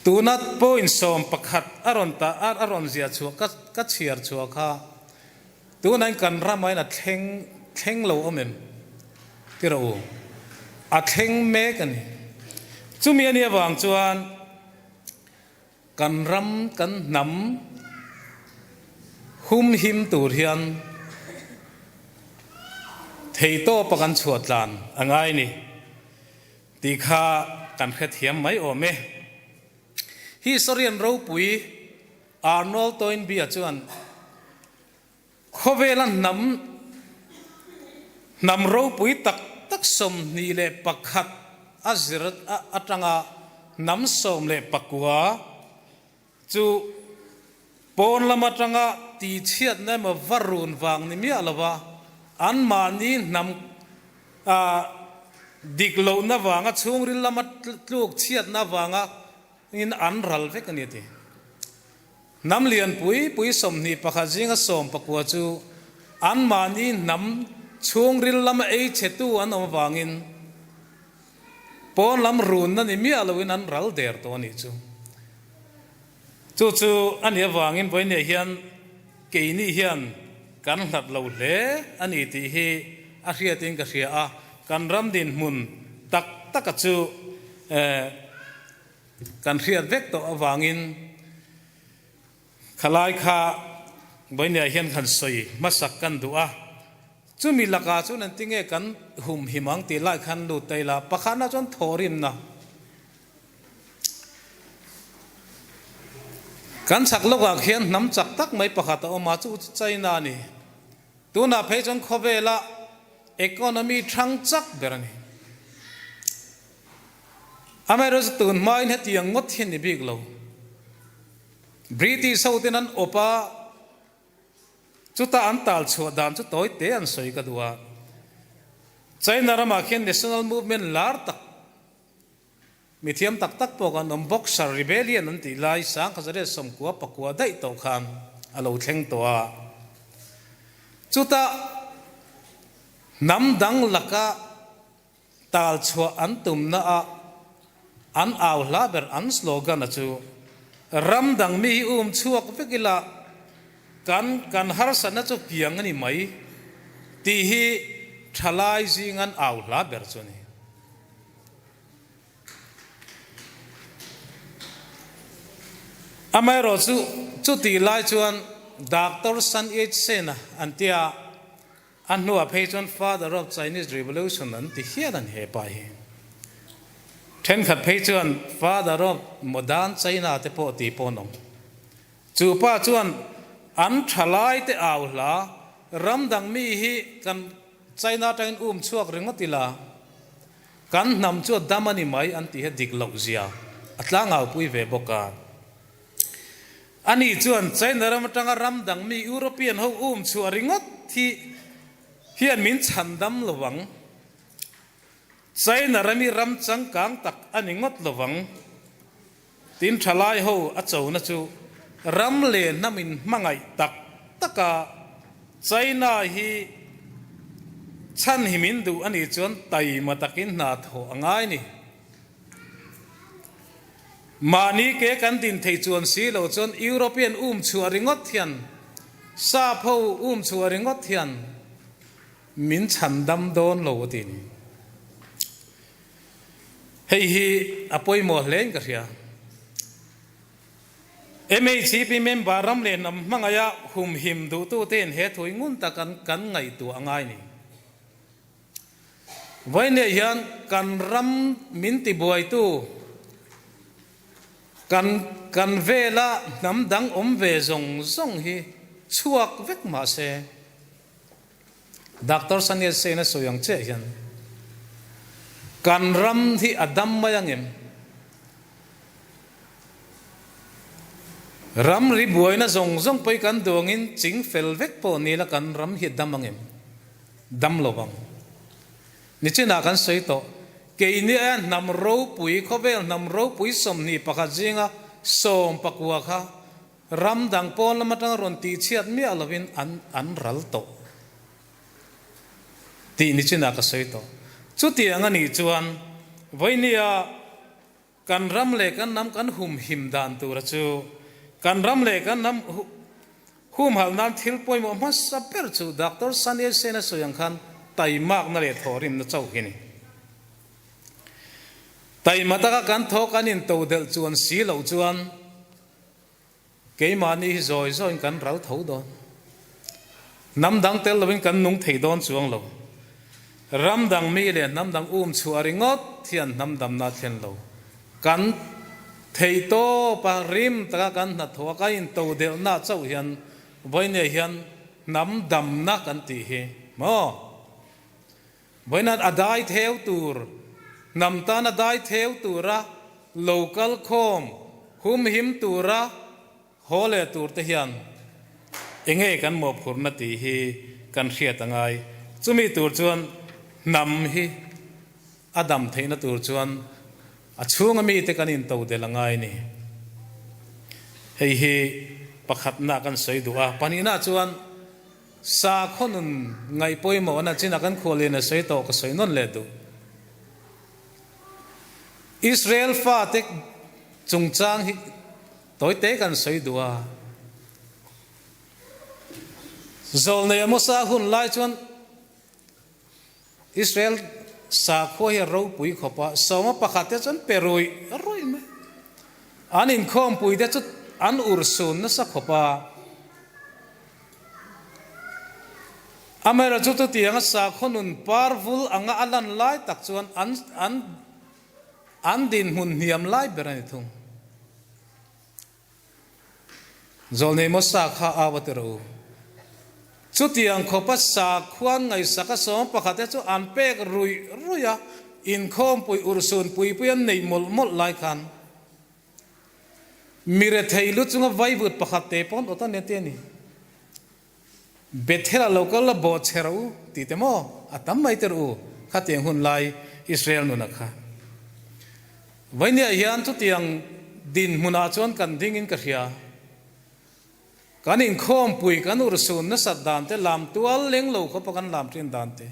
Tuna point 11 a rawn ta a rawn ziah chhuah ka ka chhiar chhuah kha tunah in kan ramah in a thleng thleng lo awm em ti rawh u a thleng mek a ni. Chumi a nih avang chuan Kan ram, kan hnam humhim tur hian theitawpa kan chhuah tlan a ngai ni tih kha kan hrethiam mai awm e. Historian ropui Arnold Toynbee-a chuan Khawvela hnam hnam ropui tak tak 21 a zir atanga hnam 19 chu pawn lam atanga tihchhiatna emaw va run vang ni miah lova anmahni hnam. Dik lohna vanga chhungril lama tluk chhiatna vanga in an ral vek a ni a ti. Hnam lian pui pui 21 zinga 19 chu anmahni hnam chhungril lama ei chhetu an awm avangin pawn lam runna ni miah loin an ral der tawh a nih chu. Chu chu a nih avangin vawinia hian keini hian kan hlat lo hle a ni tih hi a hriatin ka hria a, kan ram dinhmun tak taka chu kan hriat vek tawh avangin khalai kha vawinia hian kan sawi hmasak kan duh a. Chumi lakah chuan engtinge kan humhim ang tih lai khan lut ta ila, pakhatna chuan thawhrimna. Kan chak lawkah khian hnam chak tak mai pakhat a awm a, chu chu China a ni. Tunah phei chuan khawvela economy thang chak ber a ni. Amaherawhchu tun hmain hetiang ngawt hi a ni bik lo. British hoten an awp a, Chuta an tal chhuah dan chu tawi te an sawi ka duh a. China ramah khian national movement lar tak, mithiam tak tak pawh kan awm, Boxer Rebellion an tih lai 1999 daih tawh khan a lo thleng tawh a. Chuta hnam dang laka tal chhuah an tumna ah an au hla ber an slogan a chu ram dang mi hi um chhuak vek ila kan kan harsatna chu piang a ni mai tih hi thalai zing an au hla ber chu a ni. Amaherawh chu chutih lai chuan Doctor Sun Yat-sen a an tia. A hnuah phei chuan Father of Chinese Revolution an ti hial a ni he pa hi. Thenkhat phei chuan Father of Modern China te pawh ti pawh an awm. Chu pa chuan an thalai te au hla, ram dang mi hi kan China atangin um chhuak ringawt ila, kan hnam chu a dam a ni mai an tih hi a dik loh zia a tlangaupui ve bawk a. Ani chuan China ram atanga ram dang mi European ho um chhuah ringawt hi hian min chhan dam lo vang. China ram hi ram changkang tak a ni ngawt lo vang. Tin thalai ho a chona chu ram leh hnam in hmangaih tak taka China hi chhan hi min duh a nih chuan taima takin hna thawh a ngai ni. Mahni ke kan din thei chuan si lo chuan European um chhuah ringawt hian, Sap ho um chhuah ringawt hian min chhan dam dawn lo a ti ni. Hei hi a pawimawh hle in ka hria. MHCP member ram leh hnam hmangaih a humhim duhtute in he thui ngun tak an kan ngaihtuah a ngai ni. Vawiinah hian kan ram min tibuaitu, kan kan vela hnam dang awm ve zawng zawng hi chhuak vek mah se, Doctor Saniel Sen a sawi ang chiah hian kan ram hi a dam mai ang em? Ram ri buaina zawng zawng pawh hi kan duangin ching fel vek pawh ni la kan ram hi a dam ang em? Dam lo vang. Nichinah kan sawi tawh, keini aia hnam ropui, khawvel hnam ropui 21 zinga 19 kha ram dang pawn lam atanga rawn tihchhiat miah lovin an an ral tawh tih nichinah ka sawi tawh. Chutiang a nih chuan vawinia Kan ram leh kan hnam kan humhim dan tura chu kan ram leh kan hnam humhalh nan thil pawimawh hmasa ber chu Doctor Saniel Sen a sawi ang khan taimakna leh thawhrimna chauh hi a ni. Taima taka kan thaw kan intodelh chuan si loh chuan Keimahni hi zawi zawiin kan ral tho dawn. Hnam dang tel lovin kan nung thei dawn chuang lo. Ram dang mi leh hnam dang um chhuah ringawt hian hnam damna a thlen lo. Kan theih tawp a, rim taka kan hnathawh a, kan into delhna chauh hian vawinia hian hnam damna kan tih hi maw? Vawiinah a dai theu tur, hnam tana dai theu tura lo kal khawm humhim tura haw leh tur te hian enge kan mawhphurhna tih hi kan hriat a ngai. Chumi tur chuan hnam hi A dam theihna tur chuan a chhunga mite kan intodelh a ngai ni. Hei hi pakhatna kan sawi duh a, pahnihna chuan sakhaw nun ngaih pawimawhna chinah kan khuallian a sawi tawh ka sawi nawn leh duh. Israel fate chungchang hi tawite kan sawi duh a. Zawlnei Amosa hun lai chuan Israel sakhua hi a ropui khawp a, sawma pakhat te chuan pe ruih ruih mai. An inkhawmpui te chu an urhsun nasa khawp a. Amaherawhchu chutianga sakhaw nun parvul anga a lan lai tak chuan an an an dinhmun hniam lai ber a ni thung. Zawlnei maw sa kha au a ti rawh u. Chutiang khawpa sakhuan ngaihsak a sawm pakhat te chu an pek ruih ruih a, inkhawmpui urhsun pui pui an neih mawlh mawlh lai khan mi rethei lu chunga vaivut pakhat te pawn awt a nia ti a ni. Bethel a lo kal la bawh che rawh u tih te maw a tam mai te rawh u khatiang hun lai Israel nuna kha. Vawinia hian chutiang dinhmunah chuan kan ding in ka hria. Kan inkhawmpui kan urhsun nasat dan te lam tual leng lo khawpa kan lam thin dan te.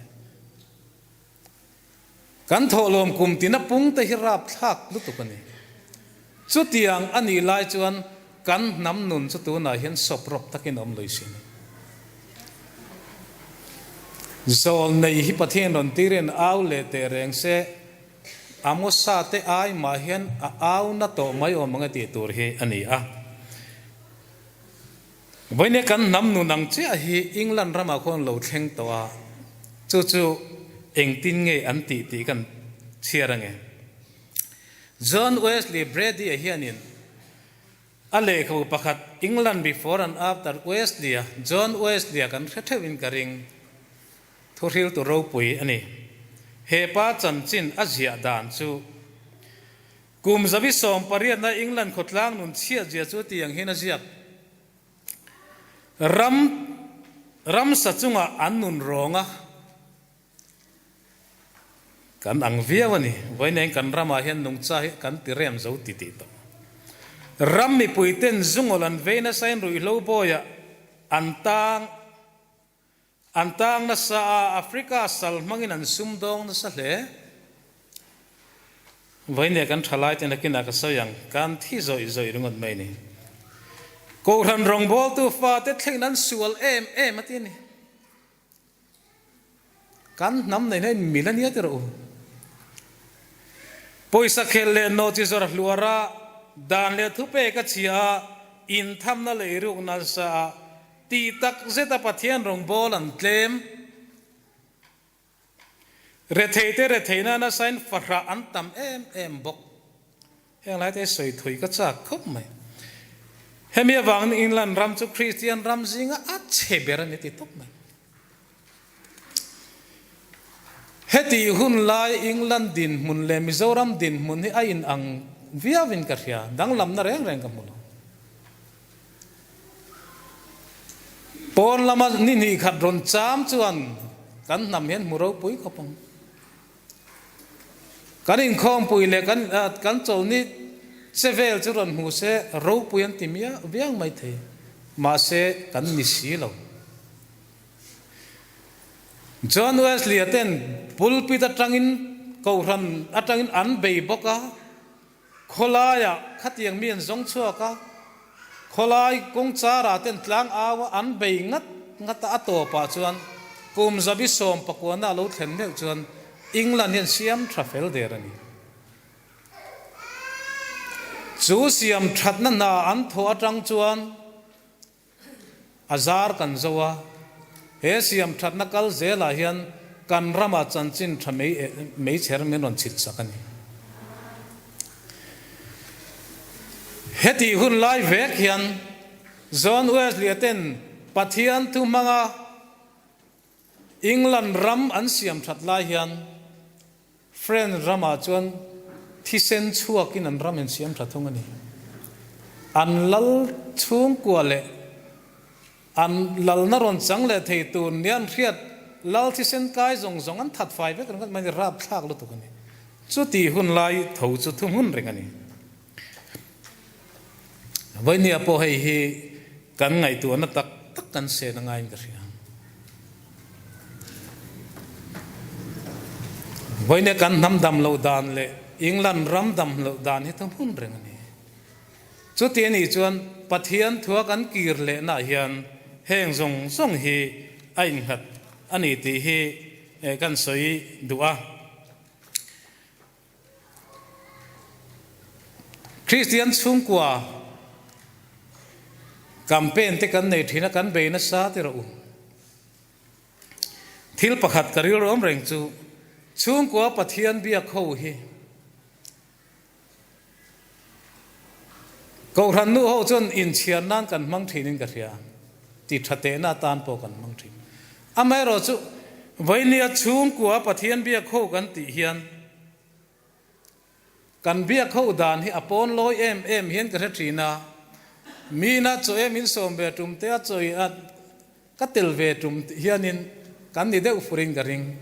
Kan thawhlawm kum tina pung te hi rapthlak lutuk a ni. Chutiang a nih lai chuan kan hnam nun chu tunah hian sawp rawp takin a awm lui si a ni. Zawl nei hi Pathian rawn tirin au leh teh reng se, Amosa te ai mah hian a au na tawh mai awm ang e tih tur hi a ni a. Vawinia kan hnam nun ang chiah hi England ramah khuan lo thleng tawh a, chu chu engtin nge an tih tih kan chhiar ange. John Wesley Brady-a hianin a lehkhabu pakhat England Before and After Wesley-a John Wesley-a kan hre theuhin ka ring, thuhriltu ropui a ni. He pa chanchin a ziah dan chu Kum zavi 18na England khawtlang nun chhiat zia chu tiang hian a ziak, Ram ramsa chungah an nun rawng a, kan ang viau a ni. Vawiin kan ramah hian nungcha hi kan ti rem zo ti tih tawh. Ram mipuiten zungawl an vei nasa in ruihhlo bawiah an tang. An tang nasa a, Africa sal hmangin an sumdawng nasa hle. Vawinia kan thalai te nakinah ka sawi ang, kan thi zawih zawih ringawt mai ni. Kohhran rawngbawltu fate thlengin an sual em em a ti a ni. Kan hnam nei hian mil a nia ti rawh u. Pawisa khel leh nawhchi zawrh hluara dan leh thupek a chhia a, inthamna leh iruk nasa a, Tih tak zeta Pathian rawngbâwl an tlêm. Retheite retheihna nasain fahrah an tam êm êm bawk. Heng laite hi sawi thui ka châk khawp mai. Hemi avângin England ram chu Kristian ram zînga a chhe ber a ni ti tawp mai. Hetih hun lai England dinhmun leh Mizoram dinhmun hi a inang viauin ka hria, danglamna reng reng ka hmu lo. Pawn lama ni hnih khat rawn cham chuan kan hnam hian hmu ropui khawp ang. Kan inkhawmpui leh kan kan chawlni che vel chu rawn hmu se ropui an ti miah viang mai thei. Mahse kan ni si lo. John Wesley-a ten pulpit atangin kohhran atangin an bei bawk a. Khawlaiah khatiang mi an zawng chhuak a, khawlai kawngcharah ten tlang au a, an bei ngat ngat a, a tawpah chuan kum zabi 19na a lo thlen meuh chuan England hian siam tha fel der a ni. Chu siam thatna hna an thawh atang chuan A zar kan zo a, he siam thatna kal zelah hian kan ramah chanchin tha mei chher min rawn chhilh sak a ni. Hetih hun lai vek hian John Wesley-a ten Pathian thu hmanga England ram an siam that lai hian French ramah chuan thisen chhuakin an ram in siam tha thung a ni. An lal chhungkua leh an lalna rawn chang leh thei tur nia an hriat lal thisen kai zawng zawng an that fai vek ringawt mai a ni, rapthlak lutuk a ni. Chuti hun lai tho chu thuhmun reng a ni. Vawinia pawh hei hi kan ngaihtuahna tak tak kan sen a ngaiin ka hria. Vawinia kan hnam dam loh dan leh England ram dam loh dan hi thuhmun reng a ni. Chuti a nih chuan Pathian thua kan kir lehnaah hian heng zawng zawng hi a innghat a ni tih hi kan sawi duh a. Kristian chhungkua campaign te kan nei thin a, kan bei nasa ti rawh u. Thil pakhat ka rilru awm reng chu chhungkua Pathian biak ho hi Kohhran nu ho chuan inchhiar nan kan hmang thinin ka hria, ti tha tehna atan pawh kan hmang thin. Amaherawhchu, Vainia chhungkua Pathian biak ho kan tih hian kan biak ho dan hi a pawn lawi em em hian ka hre thin a, mina chaw em insawm ve tum te a chawi a ka tel ve tum hianin kan ni deuh furin ka ring.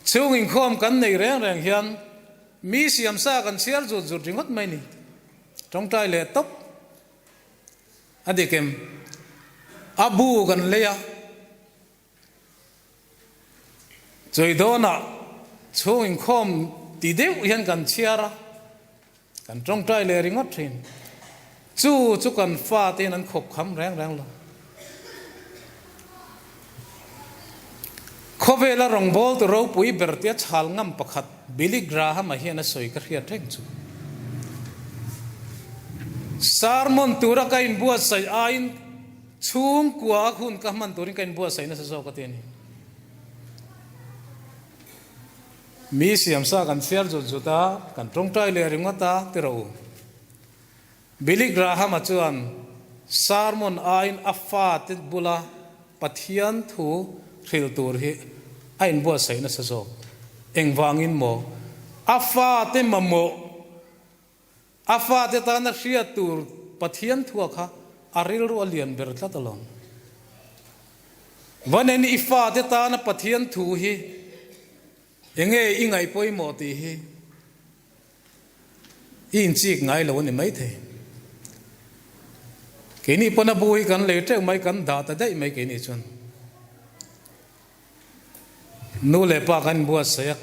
Chhung inkhawm kan nei reng reng hian mi siamsa kan chhiar zut zut ringawt mai ni. Tawngtai leh tawp a dik em? A bu kan lei a, chawi dawnah chhung inkhawm ti deuh hian kan chhiar a, Kan tawngtai leh ringawt thin. Chu chu kan fate in an khawp kham reng reng lo. Khawvela rawngbawltu ropui ber tia chhal ngam pakhat Billy Graham-a hian a sawi ka hriat reng chu. Sermon tura ka inbuatsaih aiin chhungkua a hun ka hman turin ka inbuatsaih nasa zawk a ti a ni. Mi siamsa kan chhiar zut zut a, kan tawngtai leh ringawt a, ti rawh u. Billy Graham-a chuan sermon aiin a fate bula Pathian thu hrilh tur hi a inbuatsaih nasa zawk. Engvangin maw? A fate mamawh, a fate tana hriat tur Pathian thua kha a rilru a lian ber tlat alawm. Vanen i fate tana Pathian thu hi enge i ngaih pawimawh tih hi i inchik ngai lo a ni maithei. Keini pawn a bu hi kan lei teuh mai, kan dah ta daih mai keini chuan. Nu leh pa kan inbuatsaih a.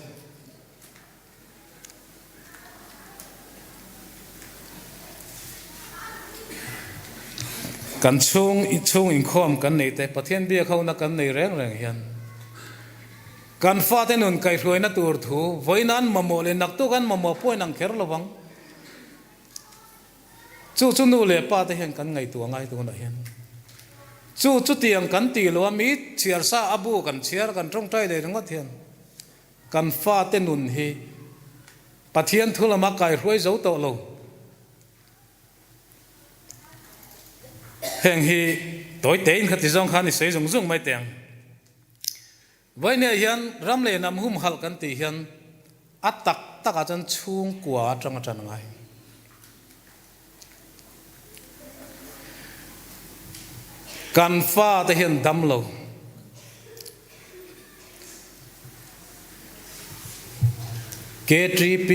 Kan chhung chhung inkhawm kan nei te, Pathian biak hona kan nei reng reng hian kan fate nun kaihhruaina tur thu vawiin an mamawh leh naktuk an mamawh pawh in ang kher lo vang. Chu chu nu leh pa te hian kan ngaihtuah ngai tunah hian chu chutiang kan tih loh a mi chhiar sa a bu kan chhiar kan tawngtai leh ringawt hian Kan fate nun hi Pathian thu lama kaihruai zo tawh lo. Heng hi tawi tein khati zawng khan i sawi zung zung mai teh ang. Vawinia hian ram leh hnam humhalh kan tih hian a tak takah chuan chhungkua atang a tan ngai. Kan fate hian dam lo. KTP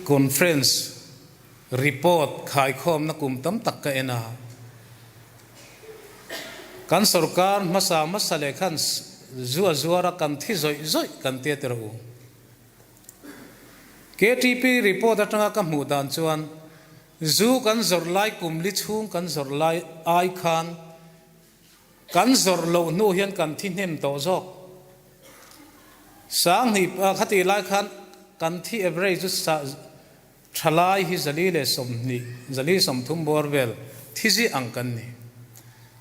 Conference report khaikhawmna kum tam tak ka en a. Kan sorkar hmasa hmasa leh khan zua zuara kan thi zawih zawih kan tia ti rawh u. KTP report atanga ka hmuh dan chuan zu kan zawrh lai kum li chhung kan zawrh lai ai khan kan zawrh loh hnu hian kan thi hnem tawh zawk. Sanghnih khatih lai khan kan thi average chu thalai hi zali leh 20, zali 30 bawr vel thi zi ang kan ni.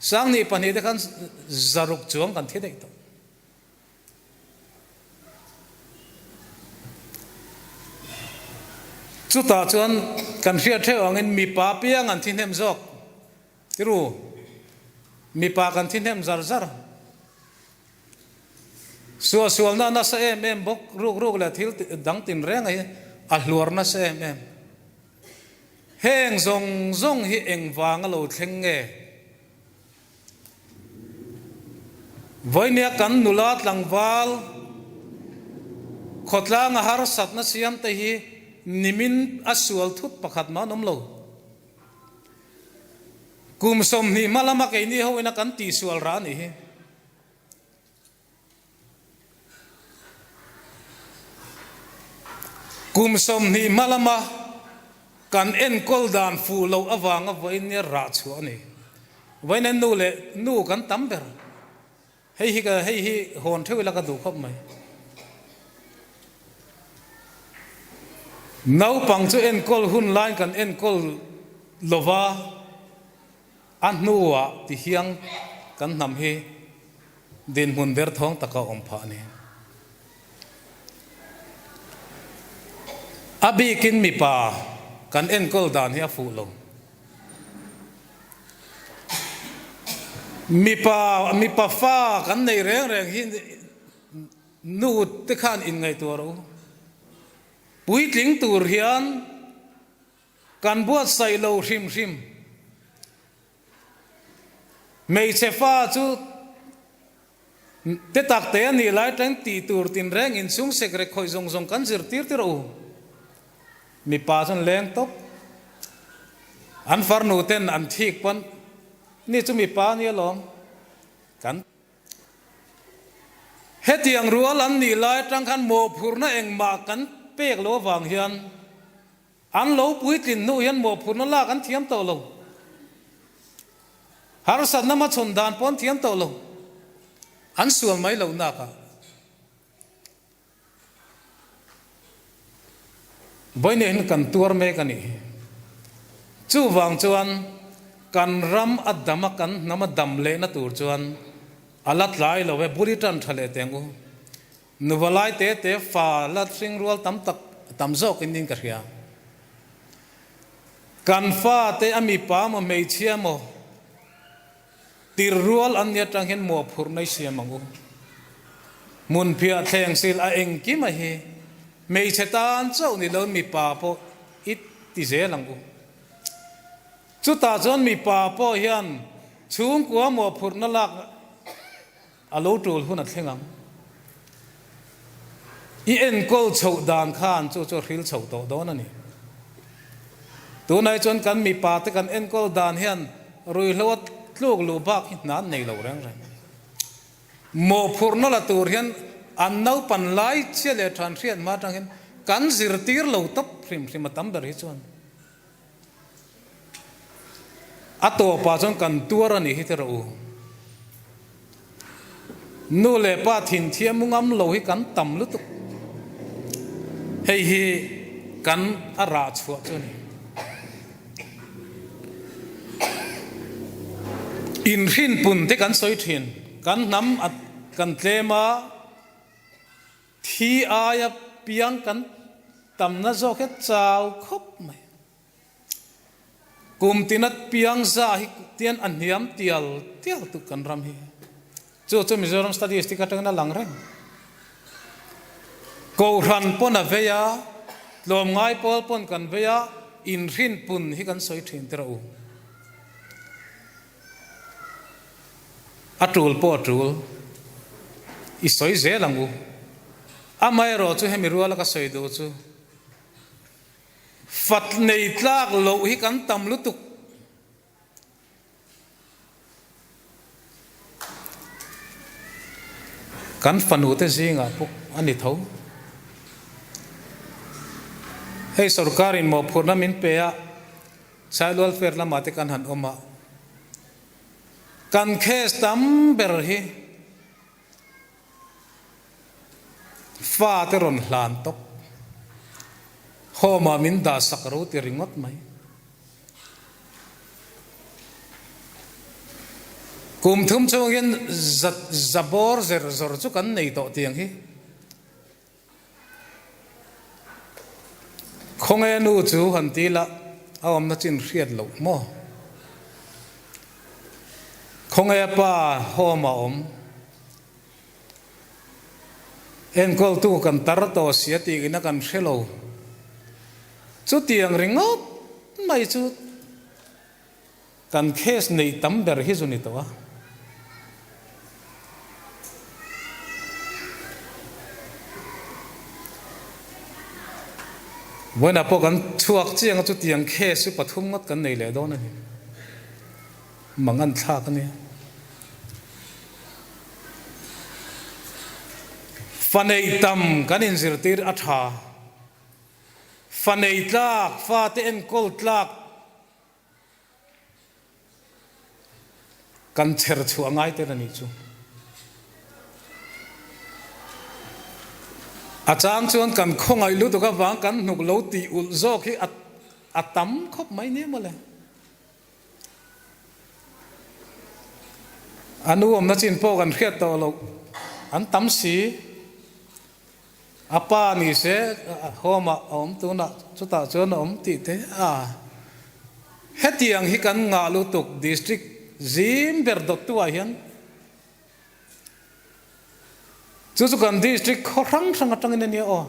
2002 te khan 600 chuang kan thi daih tawh. Chutah chuan kan hriat theuh angin mipa piang an thi hnem zawk. Tiru, mipa kan thi hnem zar zar. Suahsualna a nasa em em bawk, ruk ruk leh thil dang tinreng hi a hluar nasa em em. Heng zawng zawng hi engvanga lo thleng nge? Vawinia kan nula tlangval. Khawtlanga harsatna siam te hi nimin a sual thut pakhat mah an awm lo. Kum 20 hma lama keini ho ina kan tihsual rah a nih hi. Kum 20 hma lama kan enkawl dan fuh loh avanga vawiin nia rah chhuah a ni. Vawiin hian nu leh nu kan tam ber. Hei hi ka hei hi hawn theuh ila ka duh khawp mai. Naupang chu enkawl hun laiin kan enkawl lova a hnuah ti hiang kan hnam hi dinhmun derthawng taka awm phah a ni. A bikin mipa kan enkawl dan hi a fuh lo. Mipa mipa fa kan nei reng reng hi nu te khan inngaihtuah rawh u. Puitling tur hian kan buatsaih lo hrim hrim. Hmeichhe fa chu te tak te a nih lai tang tih tur tinreng inchhung sekrek khawih zawng zawng kan zirtir tir rawh u. Mipa chuan leng tawp. An farnu ten an thik pawn ni chu mipa a nia lawm. Kan hetiang rual an nih lai atang khan mawhphurhna engmah kan pek loh avang hian an lo puitlin hnu hian mawhphurhna lak an thiam tawh lo. Harsatna hmachhawn dan pawh an thiam tawh lo. An sual mai loh nakah. Vawiin hian kan tuar mek a nih hi. Chuvang chuan kan ram a dam a, kan hnam a dam lehna tur chuan a la tlai lo e, bul i tan tha leh teh ang u. Nuva lai te te fa la hring rual tam tak tam zawk in in ka hria. Kan fa te a mipa maw hmeichhia maw Tir rual an ni atang hian muaphurh nei siam ang u. Hmunphiah thleng sil a engkim a hi hmeichhe tan chauh ni lo mipa pawh i ti zel ang u. Chutah chuan mipa pawh hian chhungkua muaphurhna lak a lo tul hun a thleng ang. I enkawl chhoh dan khan chu chu a hril chho tawh dawn a ni. Tunah hi chuan kan mipa te kan enkawl dan hian ruihhlo a tluk luh bak hi hna an nei lo reng reng. Mawhphurhna la tur hian an naupan lai chhia leh than hriat hma atang hian kan zirtir lo tawp hrim hrim a tam ber hi chuan. A tawpah chuan kan tuar a nih hi tiraw u. Nu leh pa thin thiam ngam lo hi kan tam lutuk. Hei hi kan a rah chhuah chu a ni. Inhrinpun te kan sawi thin. Kan hnam a kan tlem a. Thi aia piang kan tamna zawk hi a chau khawp mai. Kum tina piang za hi tian a hniam tial tial tuk kan ram hi. Chu chu Mizoram statistic atangin a lang reng. Kohhran pawn a vei a, tlawmngai pawl pawn kan vei a, inhrinpun hi kan sawi thin tir a u. A tul pawh a tul. I sawi zel ang u. Amaherawh chu hemi ruala ka sawi duh chu fat nei tlak loh hi kan tam lutuk. Kan fanu te zingah pawh a ni tho. Hei sorkarin mawhphurhna min pe a. Child welfare lamah te kan han awm a, kan case tam ber hi fa te rawn hlan tawp, home ah min dah sak ro ti ringawt mai. Kum thum chhung hian za bawr zer zawr chu kan nei tawh tiang hi. Khawnge nu chu han ti la, a awmna chin hriat loh maw? Khawnge pa home a awm? Enkawltu kan tar tawh sia tih ina kan hre lo. Chutiang ringawt mai chu Kan case neih tam ber hi zu ni tawh a. Vawiinah pawh kan chhuak chiang a chutiang case chu pathum ngawt kan nei leh dawn a ni. Mangan thlak a nia. Fa neih tam kan inzirtir a tha. Fa nei tlak, fate enkawl tlak kan chher chhuah ngai tel a nih chu. A chang chuan kan khawngaih lutuk avang kan hnuk lo tih ulh zawk hi a tam khawp mai nia mawle. A nu awmna chin pawh kan hriat tawh loh an tam si. A pa ni se home ah a awm tunah chutah chuan a awm tih te a. Hetiang hi kan ngah lutuk district zim ber dawttu ah hian chu chu kan district khaw hrang hrang atangin a nia aw.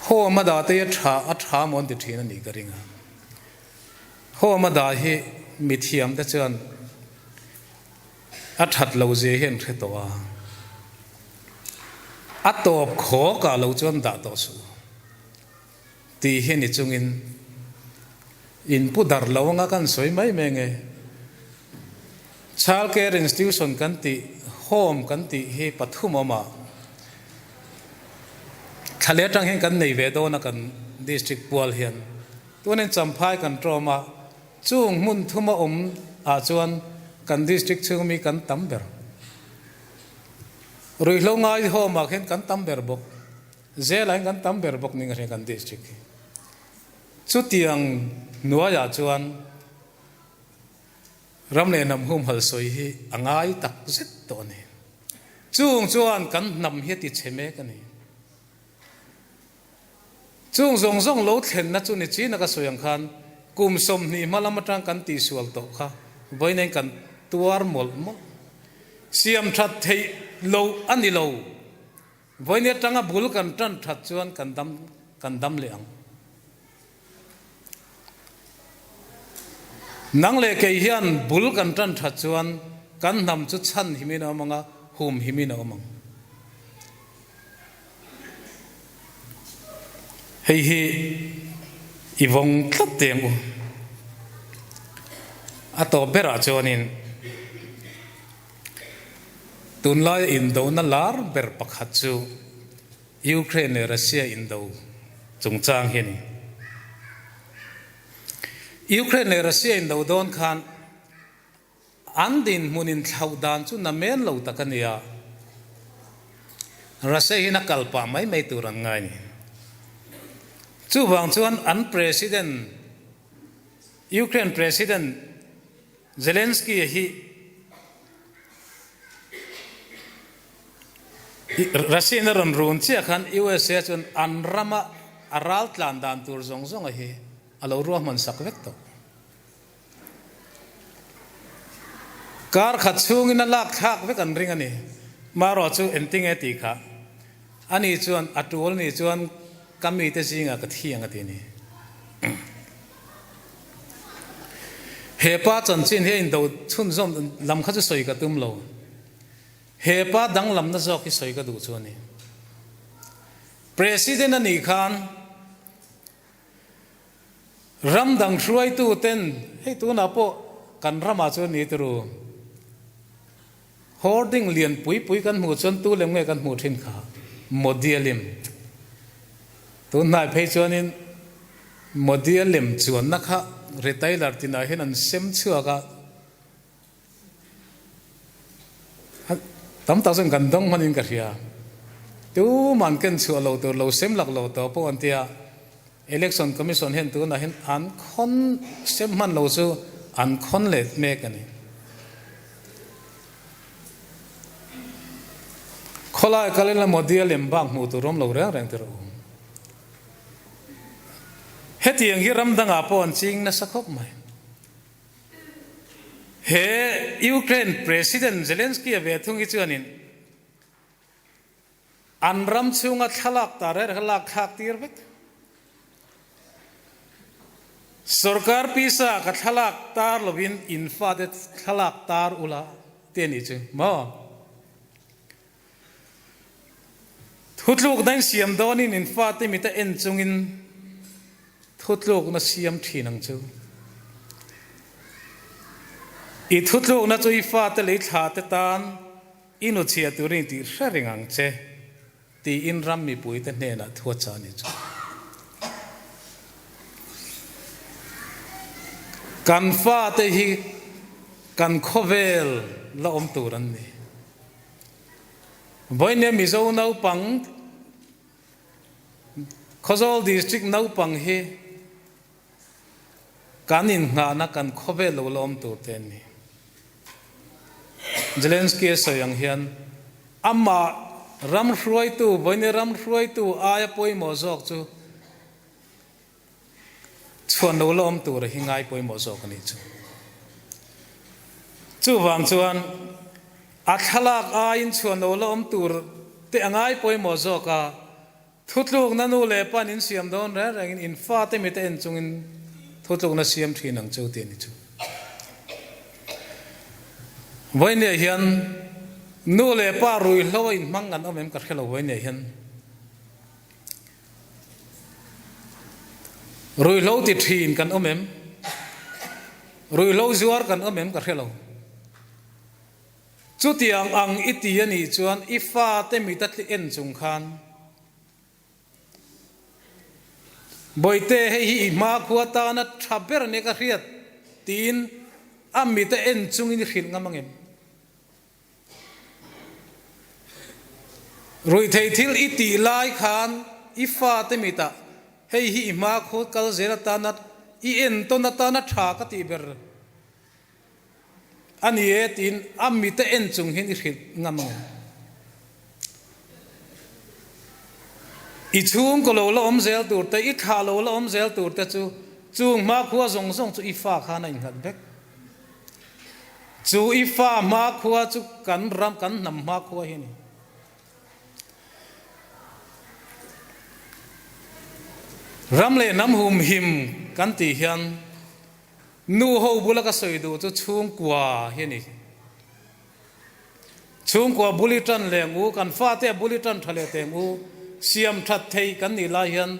Home a dah te hi a tha a tha maw an ti thin a nih ka ring a. Home a dah hi mithiam te chuan A that lo zia hi an hre tawh a, a tawp khawk ah lo chuan dah tawh suh tih hi ni chungin in pu dar lo anga kan sawi mai mai nge. Child care institution kan tih, home kan tih hi pathum awm a, thla leh atang hian kan nei ve dawn a kan district pual hian. Tunin Champhai kan tawm a, Chung hmun thuma awm ah chuan kan district chhung mi kan tam ber. Ruihhlo ngai home ah khian kan tam ber bawk. Zel ah hian kan tam ber bawk ning a hria kan district hi. Chutiang hnuai ah chuan ram leh hnam humhal sawi hi a ngai tak zet tawh a ni. Chung chuan kan hnam hi a ti chhe mek a ni. Chung zawng zawng lo thlenna chu ni chin a ka sawi ang khan kum 20 hma lam atang kan tihsual tawh kha vawiin kan tuar mawlh mawlh. Siam that theih loh a ni lo. Vawiin atanga bul kan tan that chuan kan dam kan dam leh ang. Nang leh kei hian bul kan tan that chuan kan hnam chu chhan himin a awm ang a, hum himin a awm ang. Hei hi i vawng tlat teh ang u. A tawp berah chuanin tunlaia indona lar ber pakhat chu Ukraine leh Russia indo chungchang hi a ni. Ukraine leh Russia indo dawn khan An dinhmun inthlauh dan chu na men lo tak a ni a, Russia hian a kal pah mai mai tur an ngai ni. Chuvang chuan an President, Ukraine President Zelensky-a hi Russia-in a rawn run chiah khan USA chuan an rama a ral tlan dan tur zawng zawnga hi a lo ruahman sak vek tawh. Kar khat chhungin a lak thlak vek an ring a ni. Marawh chu engtinge tih kha ani chuan a tul ni chuan ka mite zingah ka thi ang a ti ni. He pa chanchin hi a indo chhunzawm lam kha chu sawi ka tum lo. He pa danglamna zawk hi sawi ka duh chu a ni. President a nih khan Ram dang hruaitu ten hei tunah pawh kan ramah chuan ni turu hoarding lian pui pui kan hmuh chuan tu lem nge kan hmuh thin kha Modi-a lim. Tun hnai phei chuanin Modi-a lem chuanna kha retailer tinah hian an sem chhuak a, Tam tak chuan kan dawng hmanin ka hria. Tuman ken chhuah lo tur lo sem lak lo tawh pawh an tia. Election Commission hian tunah hian an khawn sem hman lo chu an khawn let mek a ni. Khawlai kalin la Modi a lem bak hmuh tur awm lo reng reng tir a awm. Hetiang hi ram dangah pawh an ching nasa khawp mai. He Ukraine President Zelensky-a ve thung hi chuanin an ram chhunga thlalak ta reng reng lak thlak tir vek. Sorkar pisa ka thlalak tar lovin in fate thlalak tar ula te a nih chu maw? Thutlukna in siam dawnin in fate mita en chungin thutlukna siam thin ang chu. I thutlukna chu i fate leh i thlahte tan i nuchhiah turin i tih hre reng ang che tiin ram mipuite hnenah thu a chah a ni chu. Kan fate hi kan khawvel la awm tur an ni. Vawinia Mizo naupang, Khawzawl District naupang hi kan inngahna kan khawvel lo la awm tur te an ni. Zelensky a sawi ang hian amah ram hruaitu, vawinia ram hruaitu aia pawimawh zawk chu Chhuan lo la awm tur hi ngai pawimawh zawk a nih chu. Chuvang chuan a thlalak aiin chhuan lo la awm tur te a ngai pawimawh zawk a, thutlukna nu leh pa an insiam dawn reng rengin in fate mite en chungin thutlukna siam thin ang chu tih a ni chu. Vawinia hian nu leh pa ruihhlo a inhmang an awm em ka hre lo vawinia hian. Ruihhlo ti thin kan awm em? Ruihhlo zuar kan awm em ka hre lo. Chutiang ang i ti a nih chuan i fate mit a tli en chung khan Bawihte hei hi i hmakhua tana tha ber nia ka hriat tiin a mit a en chungin i hrilh ngam ang em? Ruihtheih thil i tih lai khan i fate mitah hei hi i hmakhua kal zel atana i entawn atana tha ka tih ber a ni e tiin a mita en chung hian i hrilh ngam ang em? I chhungkaw lo la awm zel tur te, i thlah lo la awm zel tur te chu chung hmakhua zawng zawng chu i fa khan a innghat vek. Chu i fa hmakhua chu kan ram, kan hnam hmakhua hi a ni. Ram leh hnam humhim kan tih hian nu ho bula ka sawi duh chu chhungkua hi a ni. Chhungkua bul i tan leh ang u, kan fate a bul i tan tha leh teh ang u, siam that thei kan nih lai hian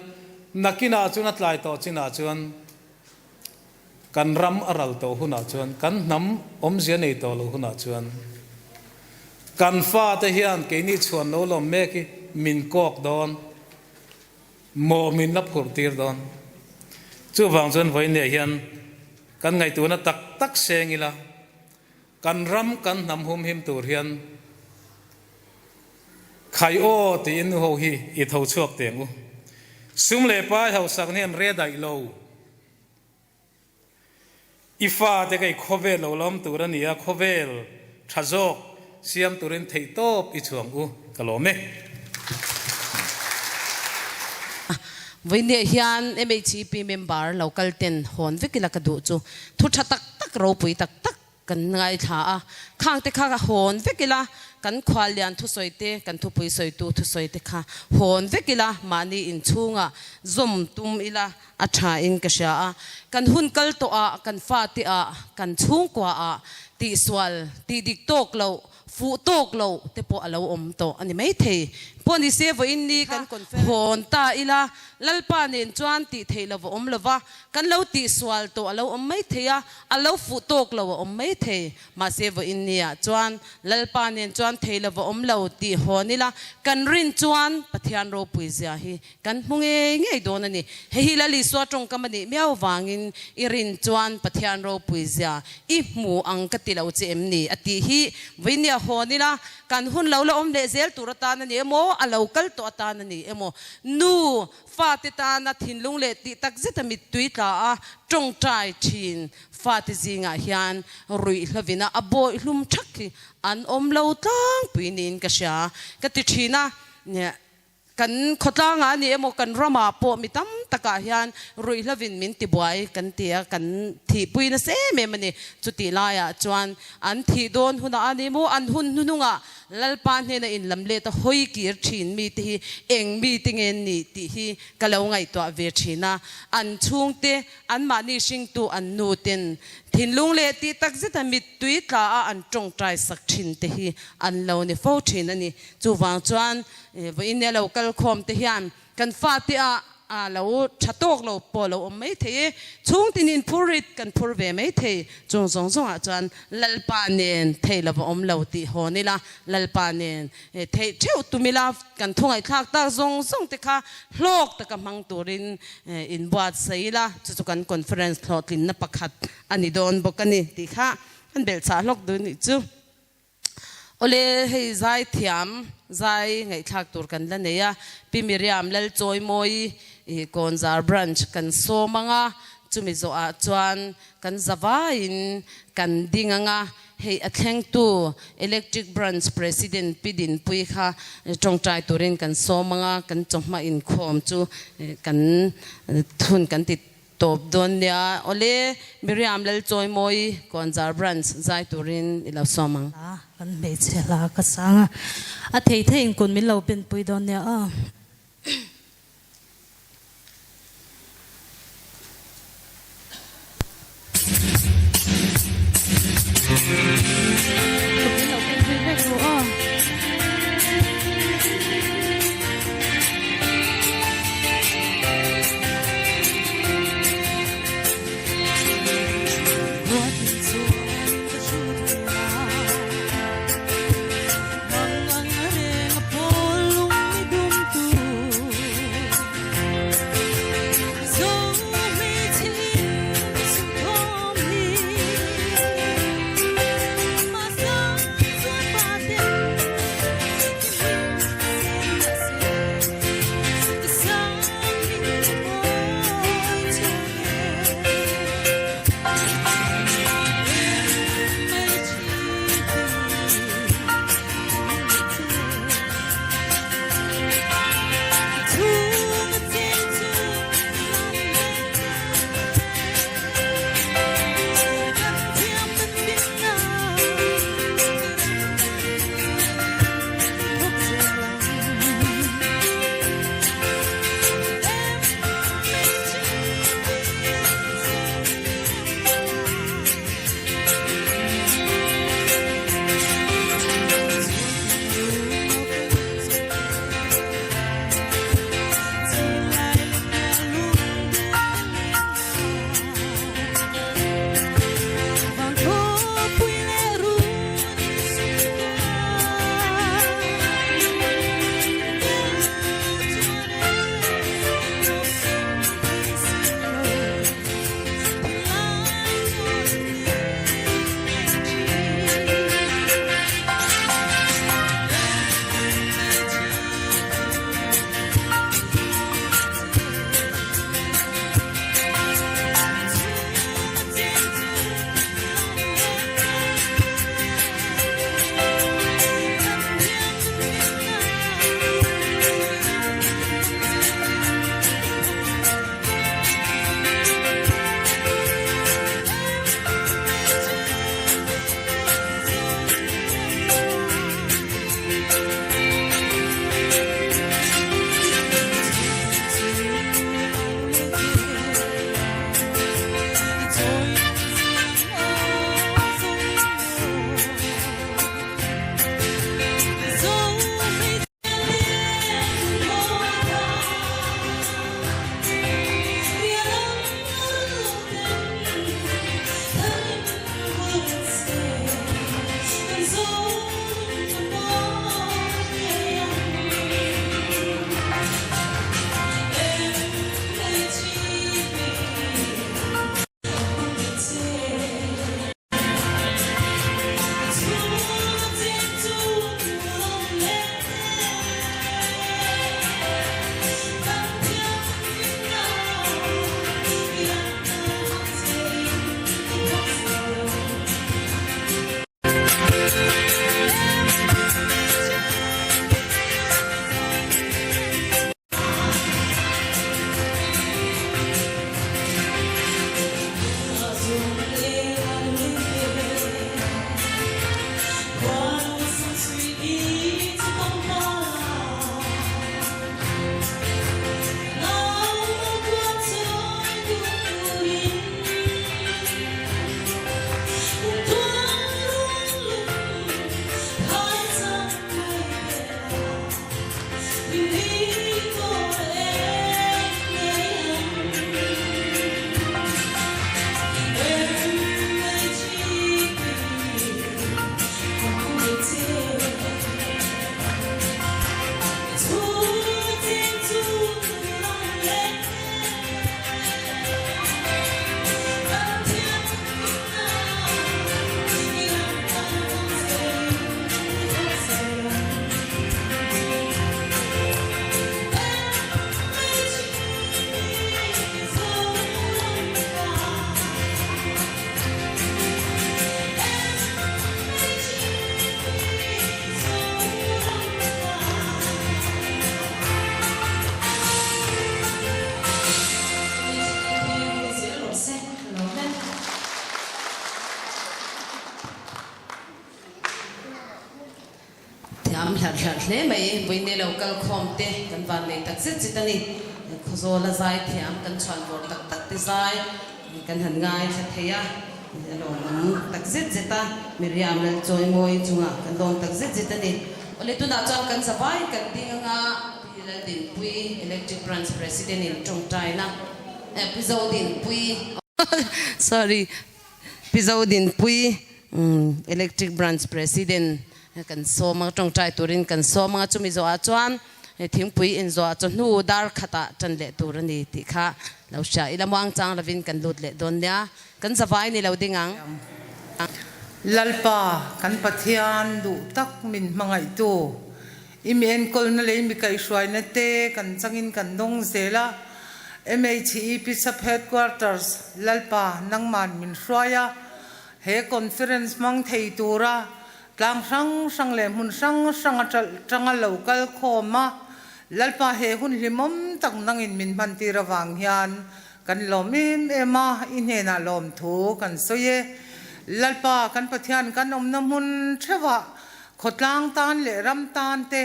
nakinah chuan a tlai tawh chinah chuan Kan ram a ral tawh hunah chuan, kan hnam awmzia nei tawh loh hunah chuan, kan fate hian keini chhuan lo lawm mek hi min kawk dawn, maw min la phurh tir dawn. Chuvang chuan vawiinniah hian kan ngaihtuahna tak tak seng ila, kan ram kan hnam humhim tur hian khai aw tiin nu ho hi i tho chhuak teng u. Sum leh pai hausak hian re daih lo. I fate ka i khawvel lo lawm tur a ni a, khawvel tha zawk siam turin theihtawp i chhuang u ka lawm e. Vawinia hian MHEP member lo kal ten hawn vek ila ka duh chu thu tha tak tak ropui tak tak Kan ngaithla a, khang te kha hawn vek ila, kan khuallian thusawi te, kan thupui sawitu thusawi te kha hawn vek ila, mahni inchhungah zawm tum ila a tha in ka hria a. Kan hun kal tawh ah, kan fate ah, kan chhungkua ah tihsual, tihdik tawk loh, fuh tawk loh te pawh a lo awm tawh a ni maithei. Pawh ni se vawiin ni kan hawn ta ila, Lalpa nen chuan tih theih lo a awm lova, Kan lo tihsual tawh a lo awm mai thei a, a lo fuh tawk lo a awm mai thei. Mahse vawiin niah chuan Lalpa nen chuan thei lo va awm lo tih hawn ila, kan rin chuan Pathian ropui zia hi kan hmu ngei ngei dawn a ni. Hei hi Lal Isua tawngkam a nih miau vangin i rin chuan Pathian ropui zia i hmu ang ka ti lo che em ni a tih hi vawiin niah hawn ila, kan hun lo la awm leh zel tur atan a ni emaw, a lo kal tawh atan a ni emaw, nu Fate tana thinlung leh tih tak zeta mittui tla a tawngtai thin fate zingah hian ruih hlovina a bawih hlum thak hi an awm lo tlangpui niin ka hria ka ti thin a. Kan khawtlangah a ni emaw kan ramah pawh mi tam takah hian ruihhlovin min tibuai kan ti a, kan thihpui nasa em em a ni. Chutih laiah chuan an thih dawn hunah a ni maw, an hun hnuhnungah Lalpa hnena inlam let a hawi kir thin mite hi eng mite nge an nih tih hi ka lo ngaihtuah ve thin a. An chhungte, anmahni hringtu an nu ten thinlung leh tih tak zeta mittui tla a an tawngtai sak thin te hi an lo ni fo thin a ni. Chuvang chuan vawiin nia lo kal khawm te hian Kan fate ah a lo tha tawk lo pawh lo awm mai thei e, chhung tin in phur rit kan phur ve mai thei, chung zawng zawng ah chuan Lalpa nen thei lo va awm lo tih hawn ila, Lalpa nen theih theuh tum ila, kan thu ngaihthlak tak zawng zawng te kha hlawk taka hmang turin in buatsaih ila, chu chu kan conference hlawhtlinna pakhat a ni dawn bawk a ni tih kha kan belhchah hlawk duh nih chu. Awle, hei zai thiam, zai ngaihthlak tur kan la nei a, Pi Miriam Lalchawimawi i Kawnzar Branch kan sawm ang a, chumi zawhah chuan kan zavaiin kan ding ang a, hei a thlengtu Electric Branch President Pi Dinpui kha tawngtai turin kan sawm ang a, kan chawhma inkhawm chu kan thun kan ti Tawp dawn nia. Awle, Miriam Lalchawimawi Kawnzar Branch zai turin i lo sawm ang. Hla kan hmeichhe hla ka sang a, a thei thei in kun min lo pinpui dawn nia aw. Kut min lo pinpui vek ru aw. Thiam hlarh hlarh hle mai. Vawiin lo kal khawm te kan van nei tak zet zet a ni. Khawzawla zai thiam kan chhuan vawr tak tak te zai kan han ngaithla thei a, a lawmawm tak zet zet a. Miriam Lalchawimawi chungah kan lawm tak zet zet a ni. Awle tunah chuan kan zavai kan ding anga Pi Laldinpuii Electric Branch President in tawngtaina Pi Zodinpuii sorry Pi Zodinpuii Electric Branch President kan sawm a, tawngtai turin kan sawm anga chumi zawhah chuan thingpui inzawh chawhnu dar khatah tan leh tur a ni tih kha lo hria ila muangchang lovin kan lut leh dawn nia, kan zavai ni lo ding ang. Lalpa, kan Pathian duh tak min hmangaihtu, i mi enkawlna leh i mi kaihhruaina te kan changin kan dawng zel a. MHEP Sub Headquarters, Lalpa, nangman min hruai a, he conference hmang thei tura tlang hrang hrang leh hmun hrang hrang a tanga lo kal khawm a, Lalpa he hun hlimawm tak nangin min hmantir avang hian kan lawm em em a, i hnenah lawmthu kan sawi e. Lalpa kan Pathian kan awmna hmun theuhah khawtlang tan leh ram tan te,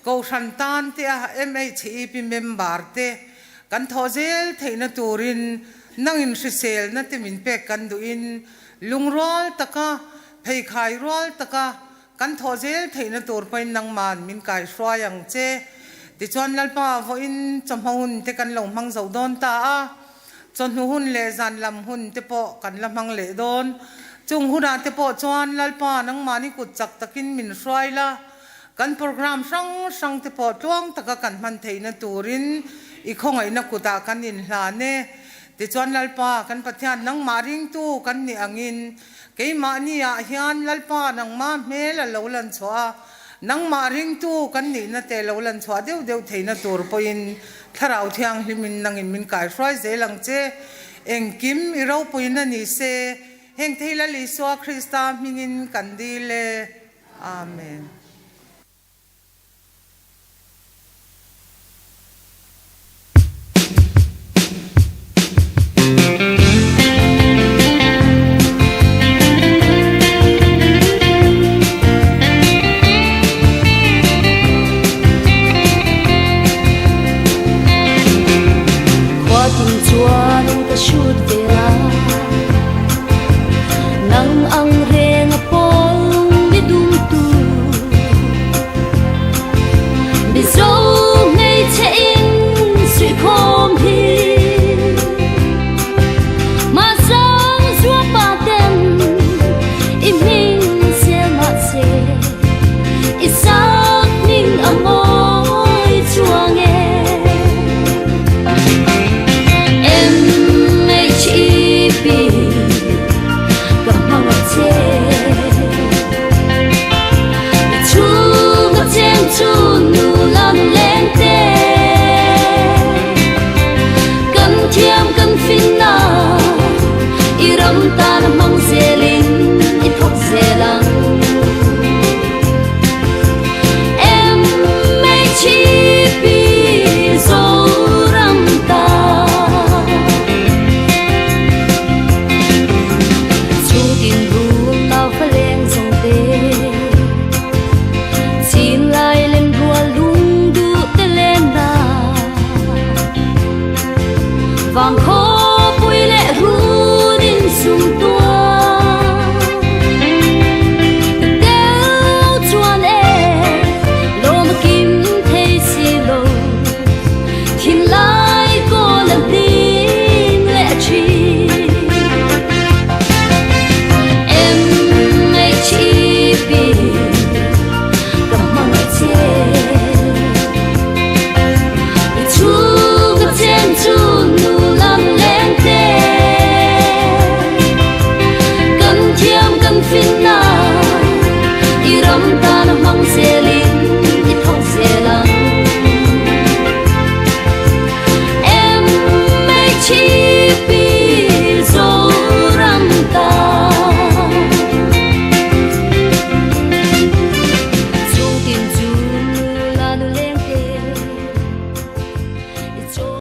Kohhran tan te a MHEP member te kan thawh zel theihna turin nangin hriselna te min pek kan duhin lungrual taka pheikhai rual taka kan thawh zel theihna tur pawhin nangman min kaihruai ang che. Tichuan Lalpa vawiin chawhma hun te kan lo hmang zo dawn ta a, chawhnu hun leh zan lam hun te pawh kan la hmang leh dawn. Chung hunah te pawh chuan Lalpa nangmahni kut chak takin min hruai la, Kan program hrang hrang te pawh tluang taka kan hman theihna turin i khawngaihna kutah kan inhlan e. Tichuan Lalpa, kan Pathian nangmah ringtu kan nih angin keimahni ah hian Lalpa nangmah hmel a lo lan chhuah a, nangmah ringtu kan nihna te lo lan chhuah deuh deuh theihna tur pawhin Thlarau Thianghlimin nangin min kaihruai zel ang che. Engkim i ropuina ni se, heng thei Lal Isua Krista hmingin kan dil e. Amen. Khua tin chuan ka shoot ve a nang ang reng a pawl mi dum tu Mizo hmeichhe in suih khawm hi Mahsang zuapa ten i hming sel mahse i sak hming a mawi chuang e. MHEP ka hmang a che I chhung a cheng chu nu lam leng te Kan thiam kan fin na i ram tan a hmang zelin i thawk zel ang MHEP Zoram ta. Chungtin rul nau fa leng zawng te Chin lai len rual lung duh te len na Vang khaw pui leh run in sum tuang Tel chuan e lawm a kim thei si lo Thinlai kawl a hling leh thin MHEP ka hmangaih che I chhung ka cheng chu nu lam leng te Kan thiam kan fin na i ram tan a hmang zel.